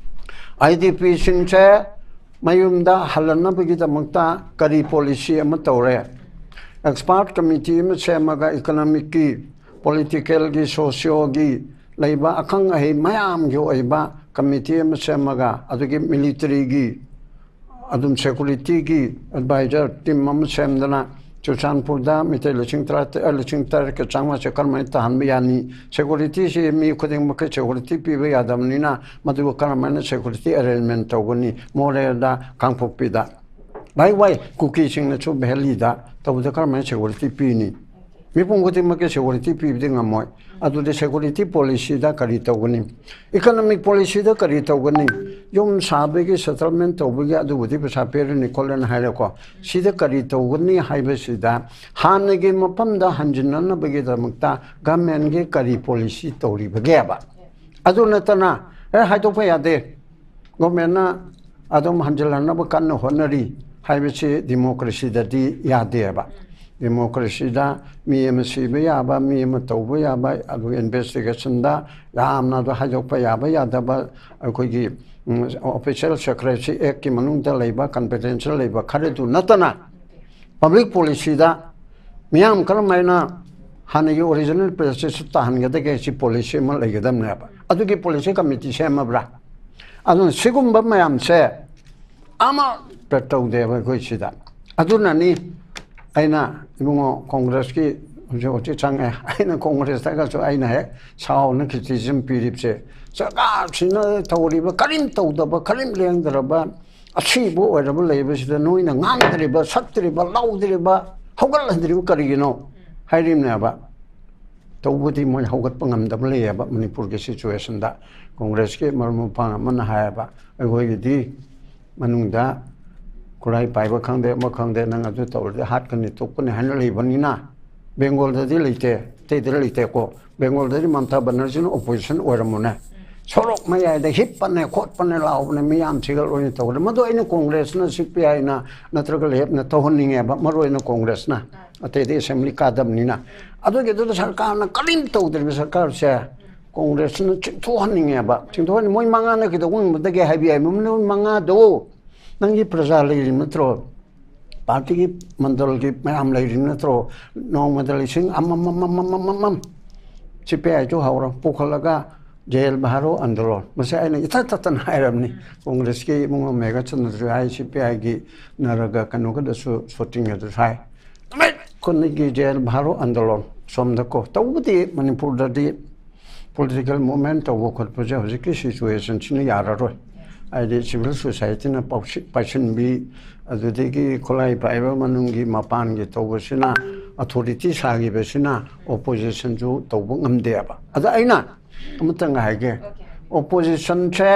I D Pꯁꯤꯡꯁꯦ ꯃꯌꯨꯝꯗ ꯍꯜꯂꯛꯅꯕꯒꯤꯗꯃꯛꯇ ꯀꯔꯤ ꯄꯣꯂꯤꯁꯤ ꯑꯃ ꯇꯧꯔꯦ? ꯑꯦꯛꯁꯄꯥꯔꯠ ꯀꯃꯤꯇꯤ ꯑꯃ ꯁꯦꯝꯃꯒ, ꯏꯀꯣꯅꯣꯃꯤꯛꯀꯤ, ꯄꯣꯂꯤꯇꯤꯀꯦꯜꯒꯤ, ꯁꯣꯁꯤꯌꯣꯒꯤ ꯂꯩꯕ ꯑꯈꯪ ꯑꯍꯩ ꯃꯌꯥꯝꯒꯤ ꯑꯣꯏꯕ ꯀꯃꯤꯇꯤ ꯑꯃ ꯁꯦꯝꯃꯒ, ꯑꯗꯨꯒꯤ ꯃꯤꯂꯤꯇꯔꯤꯒꯤ, ꯑꯗꯨꯝ ꯁꯦꯀꯨꯔꯤꯇꯤꯒꯤ ꯑꯦꯗꯚꯥꯏꯖꯔ ꯇꯤꯝ ꯑꯃ ꯁꯦꯝꯗꯅ, ꯆꯨꯔꯆꯥꯟꯄꯨꯔꯗ ꯃꯤꯇꯩ ꯂꯤꯁꯤꯡ ꯇꯔꯥ, ꯑ, ꯂꯤꯁꯤꯡ ꯇꯔꯦꯠꯀ ꯆꯥꯝꯃꯉꯥꯁꯦ ꯀꯔꯝꯍꯥꯏꯅ ꯇꯥꯍꯟꯕ ꯌꯥꯅꯤ? ꯁꯦꯀꯨꯔꯤꯇꯤꯁꯤ ꯃꯤ ꯈꯨꯗꯤꯡꯃꯛꯀꯤ ꯁꯦꯀꯨꯔꯤꯇꯤ ꯄꯤꯕ ꯌꯥꯗꯕꯅꯤꯅ, ꯃꯗꯨꯒ ꯀꯔꯝꯍꯥꯏꯅ ꯁꯦꯀꯨꯔꯤꯇꯤ ꯑꯦꯔꯦꯟꯖꯃꯦꯟ ꯇꯧꯒꯅꯤ? ꯃꯣꯔꯦꯗ, ꯀꯥꯡꯄꯣꯛꯄꯤꯗ꯫ ꯋꯥꯏ ꯋꯥꯏ ꯀꯨꯀꯤꯁꯤꯡꯅꯁꯨ ꯚꯦꯂꯤꯗ ꯇꯧꯕꯗ ꯀꯔꯝꯍꯥꯏꯅ ꯁꯦꯀꯨꯔꯤꯇꯤ ꯄꯤꯅꯤ? ꯃꯤꯄꯨꯝ ꯈꯨꯗꯤꯡꯃꯛꯀꯤ ꯁꯦꯀꯨꯔꯤꯇꯤ ꯄꯤꯕꯗꯤ ꯉꯝꯃꯣꯏ꯫ ꯑꯗꯨꯗꯤ ꯁꯦꯀꯨꯔꯤꯇꯤ ꯄꯣꯂꯤꯁꯤꯗ ꯀꯔꯤ ꯇꯧꯒꯅꯤ? ꯏꯀꯅꯣꯃꯤꯛ ꯄꯣꯂꯤꯁꯤꯗ ꯀꯔꯤ ꯇꯧꯒꯅꯤ? ꯌꯨꯝ ꯁꯥꯕꯒꯤ, ꯁꯦꯇꯜꯃꯦꯟ ꯇꯧꯕꯒꯤ ꯑꯗꯨꯕꯨꯗꯤ ꯄꯩꯁꯥ ꯄꯤꯔꯅꯤ ꯈꯣꯠꯂꯅꯤ ꯍꯥꯏꯔꯦꯀꯣ꯫ ꯁꯤꯗ ꯀꯔꯤ ꯇꯧꯒꯅꯤ ꯍꯥꯏꯕꯁꯤꯗ ꯍꯥꯟꯅꯒꯤ ꯃꯐꯝꯗ ꯍꯟꯖꯤꯟꯅꯅꯕꯒꯤꯗꯃꯛꯇ ꯒꯃꯦꯟꯒꯤ ꯀꯔꯤ ꯄꯣꯂꯤꯁꯤ ꯇꯧꯔꯤꯕꯒꯦꯕ? ꯑꯗꯨ ꯅꯠꯇꯅ ꯑꯦ ꯍꯥꯏꯗꯣꯛꯄ ꯌꯥꯗꯦ, ꯒꯣꯔꯃꯦꯟꯅ ꯑꯗꯨꯝ ꯍꯟꯖꯤꯜꯍꯟꯅꯕ ꯀꯟꯅ ꯍꯣꯠꯅꯔꯤ ꯍꯥꯏꯕꯁꯤ ꯗꯤꯃꯣꯀ꯭ꯔꯦꯁꯤꯗꯗꯤ ꯌꯥꯗꯦꯕ꯫ ꯗꯤꯃꯣꯀ꯭ꯔꯦꯁꯤꯗ ꯃꯤ ꯑꯃ ꯁꯤꯕ ꯌꯥꯕ, ꯃꯤ ꯑꯃ ꯇꯧꯕ ꯌꯥꯕ, ꯑꯗꯨꯒ ꯏꯟꯚꯦꯁꯇꯤꯒꯦꯁꯟꯗ ꯌꯥꯝꯅ ꯑꯗꯨ ꯍꯥꯏꯗꯣꯛꯄ ꯌꯥꯕ ꯌꯥꯗꯕ, ꯑꯩꯈꯣꯏꯒꯤ ꯑꯣꯐꯤꯁꯤꯌꯦꯜ ꯁꯦꯀ꯭ꯔꯦꯁꯤ ꯑꯦꯛꯀꯤ ꯃꯅꯨꯡꯗ ꯂꯩꯕ, ꯀꯟꯐꯤꯗꯦꯟꯁꯤꯌꯦꯜ ꯂꯩꯕ ꯈꯔꯗꯨ ꯅꯠꯇꯅ ꯄꯕ꯭ꯂꯤꯛ ꯄꯣꯂꯤꯁꯤꯗ ꯃꯤꯌꯥꯝ ꯀꯔꯝ ꯍꯥꯏꯅ ꯍꯥꯟꯅꯒꯤ ꯑꯣꯔꯤꯖꯤꯅꯦꯜ ꯄ꯭ꯔꯦꯁꯇꯤꯖꯇ ꯇꯥꯍꯟꯒꯗꯒꯦ ꯁꯤ ꯄꯣꯂꯤꯁꯤ ꯑꯃ ꯂꯩꯒꯗꯕꯅꯦꯕ꯫ ꯑꯗꯨꯒꯤ ꯄꯣꯂꯤꯁꯤ ꯀꯃꯤꯇꯤ ꯁꯦꯝꯃꯕ꯭ꯔꯥ? ꯑꯗꯨꯅ ꯁꯤꯒꯨꯝꯕ ꯃꯌꯥꯝꯁꯦ ꯑꯃꯠꯇ ꯇꯧꯗꯦꯕ ꯑꯩꯈꯣꯏ ꯁꯤꯗ꯫ ꯑꯗꯨꯅꯅꯤ ꯑꯩꯅ, ꯏꯕꯨꯡꯉꯣ, ꯀꯣꯡꯒ꯭ꯔꯦꯁꯀꯤ ꯍꯧꯖꯤꯛ ꯍꯧꯖꯤꯛ ꯆꯪꯉꯦ, ꯑꯩꯅ ꯀꯣꯡꯒ꯭ꯔꯦꯁꯇꯒꯁꯨ ꯑꯩꯅ ꯍꯦꯛ ꯁꯥꯎꯅ ꯀ꯭ꯔꯤꯇꯤꯁꯤꯖꯝ ꯄꯤꯔꯤꯕꯁꯦ, ꯁꯔꯀꯥꯔꯁꯤꯅ ꯇꯧꯔꯤꯕ ꯀꯔꯤꯝ ꯇꯧꯗꯕ, ꯀꯔꯤꯝ ꯂꯦꯡꯗ꯭ꯔꯕ, ꯑꯁꯤꯕ ꯑꯣꯏꯔꯕ ꯂꯩꯕꯁꯤꯗ ꯅꯣꯏꯅ ꯉꯥꯡꯗ꯭ꯔꯤꯕ, ꯁꯛꯇ꯭ꯔꯤꯕ, ꯂꯥꯎꯗ꯭ꯔꯤꯕ, ꯍꯧꯒꯠꯍꯟꯗ꯭ꯔꯤꯕ ꯀꯔꯤꯒꯤꯅꯣ ꯍꯥꯏꯔꯤꯕꯅꯦꯕ꯫ ꯇꯧꯕꯗꯤ ꯃꯣꯏ ꯍꯧꯒꯠꯄ ꯉꯝꯗꯕ ꯂꯩꯌꯦꯕ ꯃꯅꯤꯄꯨꯔꯒꯤ ꯁꯤꯆꯨꯋꯦꯁꯟꯗ꯫ ꯀꯣꯡꯒ꯭ꯔꯦꯁꯀꯤ ꯃꯔꯨꯞ ꯃꯄꯥꯡ ꯑꯃꯅ ꯍꯥꯏꯌꯦꯕ, ꯑꯩꯈꯣꯏꯒꯤꯗꯤ ꯃꯅꯨꯡꯗ ꯈꯨꯠꯂꯥꯏ ꯄꯥꯏꯕ ꯈꯪꯗꯦ, ꯑꯃ ꯈꯪꯗꯦ, ꯅꯪ ꯑꯗꯨ ꯇꯧꯔꯗꯤ ꯍꯥꯠꯀꯅꯤ ꯇꯨꯞꯀꯅꯤ ꯍꯥꯏꯅ ꯂꯩꯕꯅꯤꯅ, ꯕꯦꯡꯒꯣꯜꯗꯗꯤ ꯂꯩꯇꯦ, ꯑꯇꯩꯗ ꯂꯩꯇꯦꯀꯣ꯫ ꯕꯦꯡꯒꯣꯜꯗꯗꯤ ꯃꯝꯇꯥ ꯕꯅꯔꯖꯤꯅ ꯑꯣꯄꯣꯖꯤꯁꯟ ꯑꯣꯏꯔꯝꯃꯨꯅꯦ꯫ ꯁꯣꯔꯣꯛ ꯃꯌꯥꯏꯗ ꯍꯤꯞꯄꯅꯦ ꯈꯣꯠꯄꯅꯦ ꯂꯥꯎꯕꯅꯦ, ꯃꯤꯌꯥꯝ ꯊꯤꯒꯠ ꯂꯣꯏꯅ ꯇꯧꯔꯦ꯫ ꯃꯗꯨ ꯑꯩꯅ ꯀꯣꯡꯒ꯭ꯔꯦꯁꯅ, ꯁꯤ ꯄꯤ ꯑꯥꯏꯅ ꯅꯠꯇ꯭ꯔꯒ ꯂꯦꯞꯅ ꯇꯧꯍꯟꯅꯤꯡꯉꯦꯕ, ꯃꯔꯨ ꯑꯣꯏꯅ ꯀꯣꯡꯒ꯭ꯔꯦꯁꯅ꯫ ꯑꯇꯩꯗꯤ ꯑꯦꯁꯦꯝꯕ꯭ꯂꯤ ꯀꯥꯗꯕꯅꯤꯅ꯫ ꯑꯗꯨꯒꯤꯗꯨꯗ ꯁꯔꯀꯥꯔꯅ ꯀꯔꯤꯝ ꯇꯧꯗ꯭ꯔꯤꯕ ꯁꯔꯀꯥꯔꯁꯦ ꯀꯣꯡꯒ꯭ꯔꯦꯁꯅ ꯆꯤꯡꯊꯣꯛꯍꯟꯅꯤꯡꯉꯦꯕ꯫ ꯆꯤꯡꯊꯣꯛꯍꯟꯅꯤꯡ-, ꯃꯣꯏ ꯃꯉꯥꯅ ꯀꯩꯗꯧꯕ ꯉꯝꯒꯗꯒꯦ ꯍꯥꯏꯕ ꯌꯥꯏ꯫ ꯃꯣꯏ ꯃꯉꯥꯗꯣ ꯅꯪꯒꯤ ꯄ꯭ꯔꯖꯥ ꯂꯩꯔꯤ ꯅꯠꯇ꯭ꯔꯣ? ꯄꯥꯔꯇꯤꯒꯤ ꯃꯟꯗꯜꯒꯤ ꯃꯌꯥꯝ ꯂꯩꯔꯤ ꯅꯠꯇ꯭ꯔꯣ? ꯅꯣꯡꯃꯗ ꯂꯤꯁꯤꯡ ꯑꯃꯃꯝ, ꯑꯃꯃꯝ, ꯑꯃꯃꯝ ꯁꯤ ꯄꯤ ꯑꯥꯏꯗꯨ ꯍꯧꯔ ꯄꯨꯈꯠꯂꯒ ꯖꯦꯜ ꯚꯥꯔꯣ ꯑꯟꯗꯣꯂꯣꯟ꯫ ꯃꯁꯤ ꯑꯩꯅ ꯏꯊꯠ ꯊꯠꯇꯅ ꯍꯥꯏꯔꯕꯅꯤ꯫ ꯀꯣꯡꯒ꯭ꯔꯦꯁꯀꯤ ꯏꯕꯨꯡꯉꯣ ꯃꯦꯘꯆꯟꯗ꯭ꯔꯁꯨ ꯍꯥꯏ, ꯁꯤ ꯄꯤ ꯑꯥꯏꯒꯤ ꯅꯔꯒ ꯀꯩꯅꯣꯒꯗꯁꯨ, ꯁꯣꯇꯤꯡꯒꯗꯁꯨ ꯍꯥꯏ꯫ ꯅꯨꯃꯤꯠ ꯈꯨꯗꯤꯡꯒꯤ ꯖꯦꯜ ꯚꯥꯔꯣ ꯑꯟꯗꯣꯂꯣꯟ ꯁꯣꯝꯗꯀꯣ꯫ ꯇꯧꯕꯗꯤ ꯃꯅꯤꯄꯨꯔꯗꯗꯤ ꯄꯣꯂꯤꯇꯤꯀꯦꯜ ꯃꯨꯚꯃꯦꯟ ꯇꯧꯕ ꯈꯣꯠꯄꯁꯦ ꯍꯧꯖꯤꯛꯀꯤ ꯁꯤꯆꯨꯋꯦꯁꯟꯁꯤꯅ ꯌꯥꯔꯔꯣꯏ꯫ ꯍꯥꯏꯗꯤ ꯁꯤꯚꯤꯜ ꯁꯣꯁꯥꯏꯇꯤꯅ ꯄꯥꯎꯁꯤ-, ꯄꯥꯏꯁꯤꯟꯕꯤ, ꯑꯗꯨꯗꯒꯤ ꯈꯨꯠꯂꯥꯏ ꯄꯥꯏꯕ ꯃꯅꯨꯡꯒꯤ ꯃꯄꯥꯟꯒꯤ ꯇꯧꯕꯁꯤꯅ ꯑꯣꯊꯣꯔꯤꯇꯤ ꯁꯥꯈꯤꯕꯁꯤꯅ ꯑꯣꯄꯣꯖꯤꯁꯟꯁꯨ ꯇꯧꯕ ꯉꯝꯗꯦꯕ꯫ ꯑꯗ ꯑꯩꯅ ꯑꯃꯇꯪ ꯍꯥꯏꯒꯦ, ꯑꯣꯄꯣꯖꯤꯁꯟꯁꯦ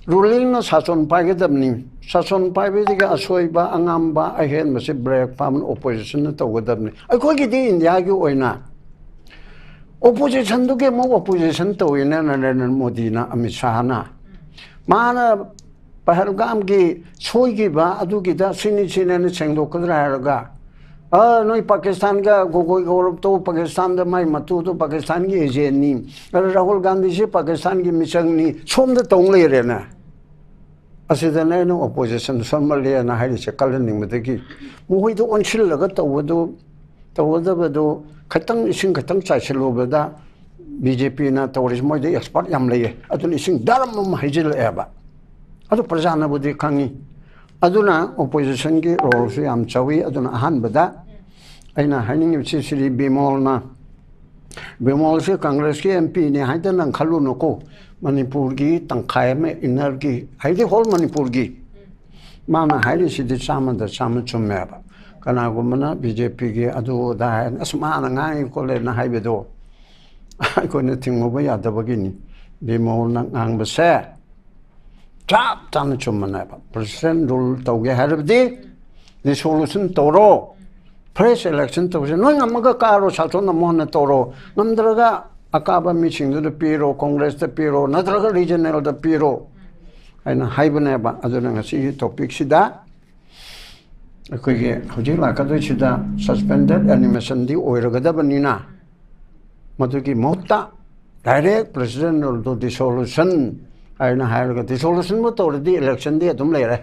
ꯔꯨꯂꯤꯡꯅ ꯁꯥꯁꯣꯟ ꯄꯥꯏꯒꯗꯕꯅꯤ꯫ ꯁꯥꯁꯣꯟ ꯄꯥꯏꯕꯗꯒꯤ ꯑꯁꯣꯏꯕ, ꯑꯉꯥꯝꯕ, ꯑꯍꯦꯟꯕꯁꯦ ꯕ꯭ꯔꯦꯛ ꯐꯥꯝꯅ ꯑꯣꯄꯣꯖꯤꯁꯟꯅ ꯇꯧꯒꯗꯕꯅꯤ꯫ ꯑꯩꯈꯣꯏꯒꯤꯗꯤ ꯏꯟꯗꯤꯌꯥꯒꯤ ꯑꯣꯏꯅ ꯑꯣꯄꯣꯖꯤꯁꯟꯗꯨꯒꯤ ꯑꯃꯨꯛ ꯑꯣꯄꯣꯖꯤꯁꯟ ꯇꯧꯋꯤꯅ ꯅꯔꯦꯟꯗ꯭ꯔ ꯃꯣꯗꯤꯅ, ꯑꯃꯤꯠ ꯁꯥꯍꯅ꯫ ꯃꯥꯅ ꯄꯍꯜꯒꯥꯝꯒꯤ ꯁꯣꯏꯈꯤꯕ ꯑꯗꯨꯒꯤꯗ ꯁꯤꯅꯤ ꯁꯤꯅꯦꯅ ꯁꯦꯡꯗꯣꯛꯀꯗ꯭ꯔꯥ ꯍꯥꯏꯔꯒ, "ꯑ, ꯅꯣꯏ ꯄꯥꯀꯤꯁꯇꯥꯟꯒ ꯒꯣꯒꯣꯏ ꯒꯧꯔꯕꯇꯣ ꯄꯥꯀꯤꯁꯇꯥꯟꯗ ꯃꯥꯏ ꯃꯇꯨꯗꯣ ꯄꯥꯀꯤꯁꯇꯥꯟꯒꯤ ꯑꯦꯖꯦꯟꯅꯤ, ꯑꯗ ꯔꯥꯍꯨꯜ ꯒꯥꯟꯙꯤꯁꯤ ꯄꯥꯀꯤꯁꯇꯥꯟꯒꯤ ꯃꯤꯆꯪꯅꯤ", ꯁꯣꯝꯗ ꯇꯧ ꯂꯩꯔꯦꯅꯦ꯫ ꯑꯁꯤꯗꯅ ꯑꯩꯅ ꯑꯣꯄꯣꯖꯤꯁꯟ ꯁꯣꯟꯃꯜꯂꯦꯅ ꯍꯥꯏꯔꯤꯁꯦ ꯀꯜꯍꯟꯅꯤꯡꯕꯗꯒꯤ꯫ ꯃꯈꯣꯏꯗ ꯑꯣꯟꯁꯤꯜꯂꯒ ꯇꯧꯕꯗꯨ, ꯇꯧꯒꯗꯕꯗꯨ ꯈꯤꯇꯪ, ꯏꯁꯤꯡ ꯈꯤꯇꯪ ꯆꯥꯏꯁꯤꯜꯂꯨꯕꯗ ꯕꯤ ꯖꯦ ꯄꯤꯅ ꯇꯧꯔꯤꯁꯦ, ꯃꯣꯏꯗ ꯑꯦꯛꯁꯄꯔꯠ ꯌꯥꯝ ꯂꯩꯌꯦ꯫ ꯑꯗꯨꯅ ꯏꯁꯤꯡ ꯗꯔꯝ ꯑꯃ ꯍꯩꯖꯤꯜꯂꯛꯑꯦꯕ꯫ ꯑꯗꯨ ꯄ꯭ꯔꯖꯥꯅꯕꯨꯗꯤ ꯈꯪꯉꯤ꯫ ꯑꯗꯨꯅ ꯑꯣꯄꯣꯖꯤꯁꯟꯒꯤ ꯔꯣꯜꯁꯨ ꯌꯥꯝ ꯆꯥꯎꯋꯤ꯫ ꯑꯗꯨꯅ ꯑꯍꯥꯟꯕꯗ ꯑꯩꯅ ꯍꯥꯏꯅꯤꯡꯉꯤꯕꯁꯤ ꯁ꯭ꯔꯤ ꯕꯤꯃꯣꯜꯅ, ꯕꯤꯃꯣꯜꯁꯦ ꯀꯪꯒ꯭ꯔꯦꯁꯀꯤ ꯑꯦꯝ ꯄꯤꯅꯤ ꯍꯥꯏꯗꯅ ꯈꯜꯂꯨꯅꯨꯀꯣ꯫ ꯃꯅꯤꯄꯨꯔꯒꯤ ꯇꯪꯈꯥꯏ ꯑꯃ ꯏꯟꯅꯔꯒꯤ, ꯍꯥꯏꯗꯤ ꯍꯣꯜ ꯃꯅꯤꯄꯨꯔꯒꯤ꯫ ꯃꯥꯅ ꯍꯥꯏꯔꯤꯁꯤꯗꯤ ꯆꯥꯝꯃꯗ ꯆꯥꯝꯃ ꯆꯨꯝꯃꯦꯕ꯫ ꯀꯅꯥꯒꯨꯝꯕꯅ ꯕꯤ ꯖꯦ ꯄꯤꯒꯤ ꯑꯗꯨ ꯑꯗꯥ ꯍꯥꯏꯅ, "ꯑꯁ, ꯃꯥꯅ ꯉꯥꯡꯉꯤ ꯈꯣꯠꯂꯦꯅ" ꯍꯥꯏꯕꯗꯣ ꯑꯩꯈꯣꯏꯅ ꯊꯤꯡꯉꯨꯕ ꯌꯥꯗꯕꯒꯤꯅꯤ꯫ ꯕꯤꯃꯣꯜꯅ ꯉꯥꯡꯕꯁꯦ ꯆꯞ ꯆꯥꯅ ꯆꯨꯝꯕꯅꯦꯕ꯫ ꯄ꯭ꯔꯦꯁꯤꯗꯦꯟ ꯔꯨꯜ ꯇꯧꯒꯦ ꯍꯥꯏꯔꯕꯗꯤ ꯗꯤꯁꯣꯂꯨꯁꯟ ꯇꯧꯔꯣ, ꯐ꯭ꯔꯦꯁ ꯏꯂꯦꯛꯁꯟ ꯇꯧꯁꯦ꯫ ꯅꯣꯏ ꯉꯝꯃꯒ ꯀꯥꯔꯣ, ꯁꯥꯁꯣꯟ ꯑꯃꯨꯛ ꯍꯟꯅ ꯇꯧꯔꯣ, ꯉꯝꯗ꯭ꯔꯒ ꯑꯀꯥꯕ ꯃꯤꯁꯤꯡꯗꯨꯗ ꯄꯤꯔꯣ, ꯀꯣꯡꯒ꯭ꯔꯦꯁꯇ ꯄꯤꯔꯣ, ꯅꯠꯇ꯭ꯔꯒ ꯔꯤꯖꯅꯦꯜꯗ ꯄꯤꯔꯣ ꯍꯥꯏꯅ ꯍꯥꯏꯕꯅꯦꯕ꯫ ꯑꯗꯨꯅ ꯉꯁꯤꯒꯤ ꯇꯣꯄꯤꯛꯁꯤꯗ ꯑꯩꯈꯣꯏꯒꯤ ꯍꯧꯖꯤꯛ ꯂꯥꯛꯀꯗꯣꯏꯁꯤꯗ ꯁꯁꯄꯦꯟꯗꯦꯠ ꯑꯦꯅꯤꯃꯦꯁꯟꯗꯤ ꯑꯣꯏꯔꯒꯗꯕꯅꯤꯅ, ꯃꯗꯨꯒꯤ ꯃꯍꯨꯠꯇ ꯗꯥꯏꯔꯦꯛ ꯄ꯭ꯔꯦꯁꯤꯗꯦꯟ ꯔꯨꯜꯗꯣ ꯗꯤꯁꯣꯂꯨꯁꯟ ꯍꯥꯏꯅ ꯍꯥꯏꯔꯒ, ꯗꯤꯁꯣꯂꯨꯁꯟꯕꯨ ꯇꯧꯔꯗꯤ ꯏꯂꯦꯛꯁꯟꯗꯤ ꯑꯗꯨꯝ ꯂꯩꯔꯦ꯫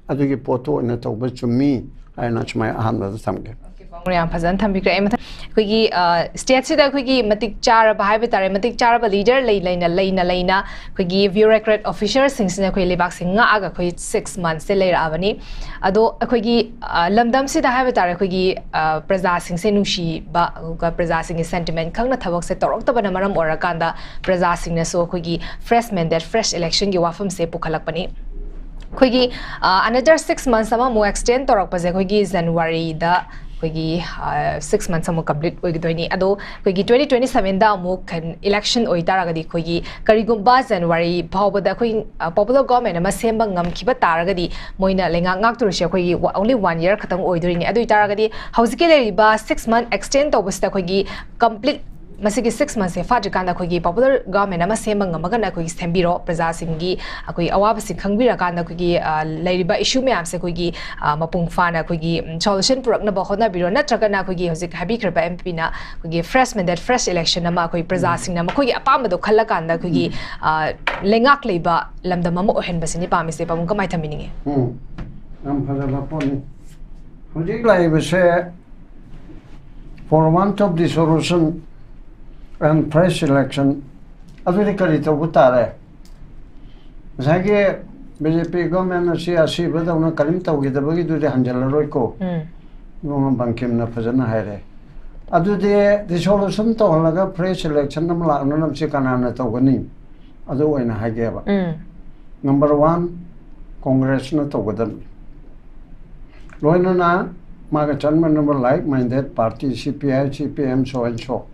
ꯑꯗꯨꯒꯤ ꯄꯣꯠꯇꯨ ꯑꯣꯏꯅ ꯇꯧꯕ ꯆꯨꯝꯃꯤ ꯍꯥꯏꯅ ꯁꯨꯃꯥꯏꯅ ꯑꯍꯥꯟꯕꯗ ꯊꯝꯒꯦ꯫ ꯄꯥꯎꯃꯤ ꯌꯥꯝ ꯐꯖꯅ ꯊꯝꯕꯤꯈ꯭ꯔꯦ꯫ ꯑꯩ ꯃꯊꯪ ꯑꯩꯈꯣꯏꯒꯤ, ꯑ, ꯁ꯭ꯇꯦꯠꯁꯤꯗ ꯑꯩꯈꯣꯏꯒꯤ ꯃꯇꯤꯛ ꯆꯥꯔꯕ ꯍꯥꯏꯕ ꯇꯥꯔꯦ, ꯃꯇꯤꯛ ꯆꯥꯔꯕ ꯂꯤꯗꯔ ꯂꯩ-, ꯂꯩꯅ, ꯂꯩꯅ, ꯂꯩꯅ ꯑꯩꯈꯣꯏꯒꯤ ꯕ꯭ꯌꯨꯔꯣꯀ꯭ꯔꯦꯠ ꯑꯣꯐꯤꯁꯔꯁꯤꯡꯁꯤꯅ ꯑꯩꯈꯣꯏ ꯂꯩꯕꯥꯛꯁꯦ ꯉꯥꯛꯑꯒ ꯑꯩꯈꯣꯏ ꯁꯤꯛꯁ ꯃꯟꯊꯁꯁꯦ ꯂꯩꯔꯛꯑꯕꯅꯤ꯫ ꯑꯗꯣ ꯑꯩꯈꯣꯏꯒꯤ, ꯑ, ꯂꯝꯗꯝꯁꯤꯗ ꯍꯥꯏꯕ ꯇꯥꯔꯦ, ꯑꯩꯈꯣꯏꯒꯤ, ꯑ, ꯄ꯭ꯔꯖꯥꯁꯤꯡꯁꯦ ꯅꯨꯡꯁꯤꯕ, ꯑꯗꯨꯒ ꯄ꯭ꯔꯖꯥꯁꯤꯡꯒꯤ ꯁꯦꯟꯇꯤꯃꯦꯟ ꯈꯪꯅ ꯊꯕꯛꯁꯦ ꯇꯧꯔꯛꯇꯕꯅ ꯃꯔꯝ ꯑꯣꯏꯔꯀꯥꯟꯗ ꯄ꯭ꯔꯖꯥꯁꯤꯡꯅꯁꯨ ꯑꯩꯈꯣꯏꯒꯤ ꯐ꯭ꯔꯦꯁ ꯃꯦꯟꯗꯦꯠ, ꯐ꯭ꯔꯦꯁ ꯏꯂꯦꯛꯁꯟꯒꯤ ꯋꯥꯐꯝꯁꯦ ꯄꯨꯈꯠꯂꯛꯄꯅꯤ꯫ ꯑꯩꯈꯣꯏꯒꯤ, ꯑ, ꯑꯅꯗꯔ ꯁꯤꯛꯁ ꯃꯟꯊꯁ ꯑꯃꯃꯨꯛ ꯑꯦꯛꯁꯇꯦꯟ ꯇꯧꯔꯛꯄꯁꯦ ꯑꯩꯈꯣꯏꯒꯤ ꯖꯅꯋꯥꯔꯤꯗ ꯑꯩꯈꯣꯏꯒꯤ ꯁꯤꯛꯁ ꯃꯟꯊꯁ ꯑꯃꯨꯛ ꯀꯝꯄ꯭ꯂꯤꯠ ꯑꯣꯏꯒꯗꯣꯏꯅꯤ꯫ ꯑꯗꯣ ꯑꯩꯈꯣꯏꯒꯤ ꯇ꯭ꯋꯦꯟꯇꯤ ꯇ꯭ꯋꯦꯟꯇꯤ ꯁꯕꯦꯟꯗ ꯑꯃꯨꯛ ꯏꯂꯦꯛꯁꯟ ꯑꯣꯏꯇꯥꯔꯒꯗꯤ ꯑꯩꯈꯣꯏꯒꯤ ꯀꯔꯤꯒꯨꯝꯕ ꯖꯅꯋꯥꯔꯤ ꯐꯥꯎꯕꯗ ꯑꯩꯈꯣꯏ ꯄꯣꯄꯨꯂꯔ ꯒꯣꯔꯃꯦꯟ ꯑꯃ ꯁꯦꯝꯕ ꯉꯝꯈꯤꯕ ꯇꯥꯔꯒꯗꯤ ꯃꯣꯏꯅ ꯂꯩꯉꯥꯛ ꯉꯥꯛꯇꯣꯔꯤꯁꯦ ꯑꯩꯈꯣꯏꯒꯤ ꯑꯣꯟꯂꯤ ꯋꯥꯟ ꯌꯔ ꯈꯛꯇꯪ ꯑꯣꯏꯗꯣꯏꯅꯤ꯫ ꯑꯗꯨ ꯑꯣꯏꯇꯥꯔꯒꯗꯤ ꯍꯧꯖꯤꯛꯀꯤ ꯂꯩꯔꯤꯕ ꯁꯤꯛꯁ ꯃꯟꯊ ꯑꯦꯛꯁꯇꯦꯟ ꯇꯧꯕꯁꯤꯗ ꯑꯩꯈꯣꯏꯒꯤ ꯀꯝꯄ꯭ꯂꯤꯠ ꯃꯁꯤꯒꯤ ꯁꯤꯛꯁ ꯃꯟꯊꯁꯁꯦ ꯐꯥꯗ꯭ꯔꯤꯀꯥꯟꯗ ꯑꯩꯈꯣꯏꯒꯤ ꯄꯣꯄꯨꯂꯔ ꯒꯣꯔꯃꯦꯟ ꯑꯃ ꯁꯦꯝꯕ ꯉꯝꯃꯒꯅ ꯑꯩꯈꯣꯏꯒꯤ ꯁꯦꯝꯕꯤꯔꯣ꯫ ꯄ꯭ꯔꯖꯥꯁꯤꯡꯒꯤ ꯑꯩꯈꯣꯏꯒꯤ ꯑꯋꯥꯕꯁꯤꯡ ꯈꯪꯕꯤꯔꯀꯥꯟꯗ ꯑꯩꯈꯣꯏꯒꯤ ꯂꯩꯔꯤꯕ ꯏꯁꯨ ꯃꯌꯥꯝꯁꯦ ꯑꯩꯈꯣꯏꯒꯤ ꯃꯄꯨꯡ ꯐꯥꯅ ꯑꯩꯈꯣꯏꯒꯤ ꯁꯣꯂꯨꯁꯟ ꯄꯨꯔꯛꯅꯕ ꯍꯣꯠꯅꯕꯤꯔꯣ꯫ ꯅꯠꯇ꯭ꯔꯒꯅ ꯑꯩꯈꯣꯏꯒꯤ ꯍꯧꯖꯤꯛ ꯍꯥꯏꯕꯤꯈ꯭ꯔꯤꯕ ꯑꯦꯝ ꯄꯤꯅ ꯑꯩꯈꯣꯏꯒꯤ ꯐ꯭ꯔꯦꯁ ꯃꯦꯟꯗꯦꯠ, ꯐ꯭ꯔꯦꯁ ꯏꯂꯦꯛꯁꯟ ꯑꯃ ꯑꯩꯈꯣꯏ ꯄ꯭ꯔꯖꯥꯁꯤꯡꯅ ꯃꯈꯣꯏꯒꯤ ꯑꯄꯥꯝꯕꯗꯣ ꯈꯜꯂꯀꯥꯟꯗ ꯑꯩꯈꯣꯏꯒꯤ ꯂꯩꯉꯥꯛ ꯂꯩꯕ ꯂꯝꯗꯝ ꯑꯃ ꯑꯣꯏꯍꯟꯕꯁꯤꯅꯤ ꯄꯥꯝꯃꯤꯁꯦ꯫ ꯄꯥꯕꯨꯡ ꯀꯃꯥꯏꯅ ꯊꯝꯕꯤꯅꯤꯡꯉꯤ? ꯎꯝ, ꯌꯥꯝ ꯐꯖꯕ ꯄꯣꯠꯅꯤ꯫ ꯍꯧꯖꯤꯛ ꯂꯩꯔꯤꯕꯁꯦ for want of dissolution and fresh election, ꯑꯗꯨꯗꯤ ꯀꯔꯤ ꯇꯧꯕ ꯇꯥꯔꯦ? ꯉꯁꯥꯏꯒꯤ ꯕꯤ ꯖꯦ ꯄꯤ ꯒꯣꯔꯃꯦꯟ ꯑꯁꯤ ꯑꯁꯤꯕꯗꯧꯅ ꯀꯔꯤꯝ ꯇꯧꯈꯤꯗꯕꯒꯤꯗꯨꯗꯤ ꯍꯟꯖꯤꯜꯂꯔꯣꯏꯀꯣ꯫ ꯎꯝ꯫ ꯏꯕꯨꯡꯉꯣ ꯕꯪꯀꯤꯝꯅ ꯐꯖꯅ ꯍꯥꯏꯔꯦ꯫ ꯑꯗꯨꯗꯤ ꯗꯤꯁꯣꯂꯨꯁꯟ ꯇꯧꯍꯜꯂꯒ ꯐ꯭ꯔꯦꯁ ꯏꯂꯦꯛꯁꯟ ꯑꯃ ꯂꯥꯛꯅꯅꯕꯁꯤ ꯀꯅꯥꯅ ꯇꯧꯒꯅꯤ? ꯑꯗꯨ ꯑꯣꯏꯅ ꯍꯥꯏꯒꯦꯕ꯫ ꯎꯝ꯫ ꯅꯝꯕꯔ ꯋꯥꯟ, ꯀꯣꯡꯒ꯭ꯔꯦꯁꯅ ꯇꯧꯒꯗꯕꯅꯤ꯫ ꯂꯣꯏꯅꯅ ꯃꯥꯒ ꯆꯟꯃꯤꯟꯅꯕ like minded party, C P I, C P M, so and so,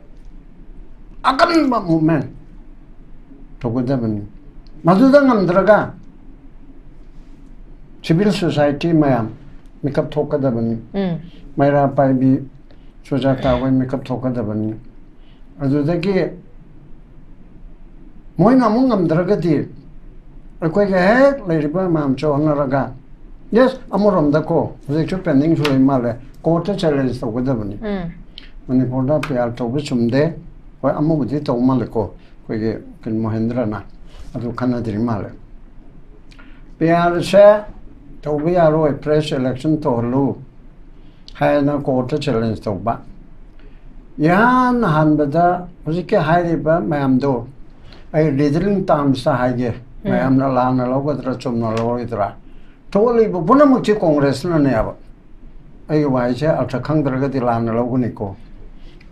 ꯑꯀꯟꯕ movement ꯇꯧꯒꯗꯕꯅꯤ꯫ ꯃꯗꯨꯗ ꯉꯝꯗ꯭ꯔꯒ civil society ꯃꯌꯥꯝ ꯃꯤꯀꯞ ꯊꯣꯛꯀꯗꯕꯅꯤ꯫ ꯎꯝ꯫ ꯃꯩꯔꯥ ꯄꯥꯏꯕꯤ ꯁꯨꯖꯥꯇꯥ ꯍꯣꯏ ꯃꯤꯀꯞ ꯊꯣꯛꯀꯗꯕꯅꯤ꯫ ꯑꯗꯨꯗꯒꯤ ꯃꯣꯏꯅ ꯑꯃꯨꯛ ꯉꯝꯗ꯭ꯔꯒꯗꯤ ꯑꯩꯈꯣꯏꯒꯤ ꯍꯦꯛ ꯂꯩꯔꯤꯕ ꯃꯌꯥꯝꯁꯨ ꯍꯣꯠꯅꯔꯒ, yes, ꯑꯃꯔꯣꯝꯗꯀꯣ ꯍꯧꯖꯤꯛꯁꯨ pendingꯁꯨ ꯂꯩ ꯃꯥꯜꯂꯦ, courtꯇ challenge ꯇꯧꯒꯗꯕꯅꯤ꯫ ꯎꯝ꯫ ꯃꯅꯤꯄꯨꯔꯗ P R ꯇꯧꯕ ꯆꯨꯝꯗꯦ꯫ ꯍꯣꯏ, ꯑꯃꯕꯨꯗꯤ ꯇꯧ ꯃꯥꯜꯂꯦꯀꯣ, ꯑꯩꯈꯣꯏꯒꯤ ꯀꯩꯅꯣ ꯃꯣꯍꯦꯟꯗ꯭ꯔꯅ ꯑꯗꯨ ꯈꯟꯅꯗ꯭ꯔꯤ ꯃꯥꯜꯂꯦ꯫ P Rꯁꯦ ꯇꯧꯕ ꯌꯥꯔꯣꯏ, fresh election ꯇꯧꯍꯜꯂꯨ ꯍꯥꯏꯅ courtꯇ challenge ꯇꯧꯕ꯫ ꯏꯍꯥꯟ ꯍꯥꯟꯕꯗ ꯍꯧꯖꯤꯛꯀꯤ ꯍꯥꯏꯔꯤꯕ ꯃꯌꯥꯝꯗꯣ ꯑꯩ riddling termsꯇ ꯍꯥꯏꯒꯦ, ꯎꯝ꯫ ꯃꯌꯥꯝꯅ ꯂꯥꯟꯅ ꯂꯧꯒꯗ꯭ꯔꯥ ꯆꯨꯝꯅ ꯂꯧꯔꯣꯏꯗ꯭ꯔꯥ, ꯊꯣꯛꯂꯤꯕ ꯄꯨꯝꯅꯃꯛꯁꯦ ꯀꯣꯡꯒ꯭ꯔꯦꯁꯅꯅꯦꯕ꯫ ꯑꯩꯒꯤ ꯋꯥꯍꯩꯁꯦ ꯑꯔꯊ ꯈꯪꯗ꯭ꯔꯒꯗꯤ ꯂꯥꯟꯅ ꯂꯧꯒꯅꯤꯀꯣ꯫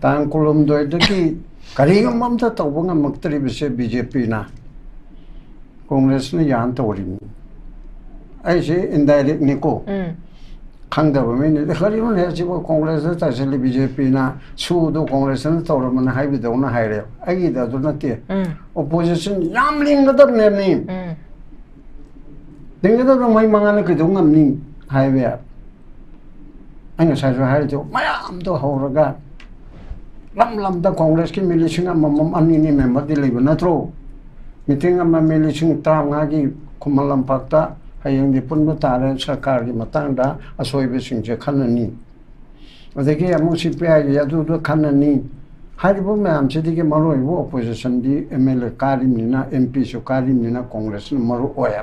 ꯇꯥꯡ ꯀꯨꯟꯍꯨꯝꯗꯣꯏꯗꯒꯤ ꯀꯔꯤꯒꯨꯝꯕ ꯑꯝꯇ ꯇꯧꯕ ꯉꯝꯃꯛꯇ꯭ꯔꯤꯕꯁꯦ ꯕꯤ ꯖꯦ ꯄꯤꯅ, ꯀꯣꯡꯒ꯭ꯔꯦꯁꯅ ꯌꯥꯟ ꯇꯧꯔꯤꯕꯅꯤ꯫ ꯑꯩꯁꯦ indirectꯅꯤꯀꯣ꯫ ꯎꯝ꯫ ꯈꯪꯗꯕ ꯃꯤꯅ "ꯀꯔꯤꯅꯣꯅꯦ ꯁꯤꯕꯨ ꯀꯣꯡꯒ꯭ꯔꯦꯁꯇ ꯇꯥꯁꯤꯜꯂꯤ, ꯕꯤ ꯖꯦ ꯄꯤꯅ ꯁꯨꯗꯣ ꯀꯣꯡꯒ꯭ꯔꯦꯁꯇꯅ ꯇꯧꯔꯝꯃꯅꯤ" ꯍꯥꯏꯕꯗꯧꯅ ꯍꯥꯏꯔꯦ꯫ ꯑꯩꯒꯤꯗ ꯑꯗꯨ ꯅꯠꯇꯦ꯫ ꯎꯝ ꯑꯣꯄꯣꯖꯤꯁꯟ ꯌꯥꯝ ꯂꯤꯡꯒꯗꯕꯅꯦꯕꯅꯤ꯫ ꯎꯝ ꯂꯤꯡꯒꯗꯕꯗꯣ ꯃꯣꯏ ꯃꯉꯥꯅ ꯀꯩꯗꯧ ꯉꯝꯅꯤ ꯍꯥꯏꯕ ꯌꯥꯏ꯫ ꯑꯩ ꯉꯁꯥꯏꯁꯨ ꯍꯥꯏꯔꯤꯗꯣ ꯃꯌꯥꯝꯗꯣ ꯍꯧꯔꯒ ꯂꯝ ꯂꯝꯗ ꯀꯣꯡꯒ꯭ꯔꯦꯁꯀꯤ ꯃꯤ ꯂꯤꯁꯤꯡ ꯑꯃꯃꯝ ꯑꯅꯤꯅꯤ ꯃꯦꯝꯕꯔꯗꯤ ꯂꯩꯕ ꯅꯠꯇ꯭ꯔꯣ? ꯃꯤꯇꯤꯡ ꯑꯃ ꯃꯤ ꯂꯤꯁꯤꯡ ꯇꯔꯥꯃꯉꯥꯒꯤ ꯈꯨꯃꯟ ꯂꯝꯄꯥꯛꯇ ꯍꯌꯦꯡꯗꯤ ꯄꯨꯟꯕ ꯇꯥꯔꯦ, ꯁꯔꯀꯥꯔꯒꯤ ꯃꯇꯥꯡꯗ ꯑꯁꯣꯏꯕꯁꯤꯡꯁꯦ ꯈꯟꯅꯅꯤ꯫ ꯑꯗꯒꯤ ꯑꯃꯨꯛ ꯁꯤ ꯄꯤ ꯑꯥꯏꯒꯤ ꯑꯗꯨꯗ ꯈꯟꯅꯅꯤ꯫ ꯍꯥꯏꯔꯤꯕ ꯃꯌꯥꯝꯁꯤꯗꯒꯤ ꯃꯔꯨꯑꯣꯏꯕ ꯑꯣꯄꯣꯖꯤꯁꯟꯗꯤ ꯑꯦꯝ ꯑꯦꯜ ꯑꯦ ꯀꯥꯔꯤꯕꯅꯤꯅ, ꯑꯦꯝ ꯄꯤꯁꯨ ꯀꯥꯔꯤꯕꯅꯤꯅ ꯀꯣꯡꯒ꯭ꯔꯦꯁꯅ ꯃꯔꯨ ꯑꯣꯏ꯫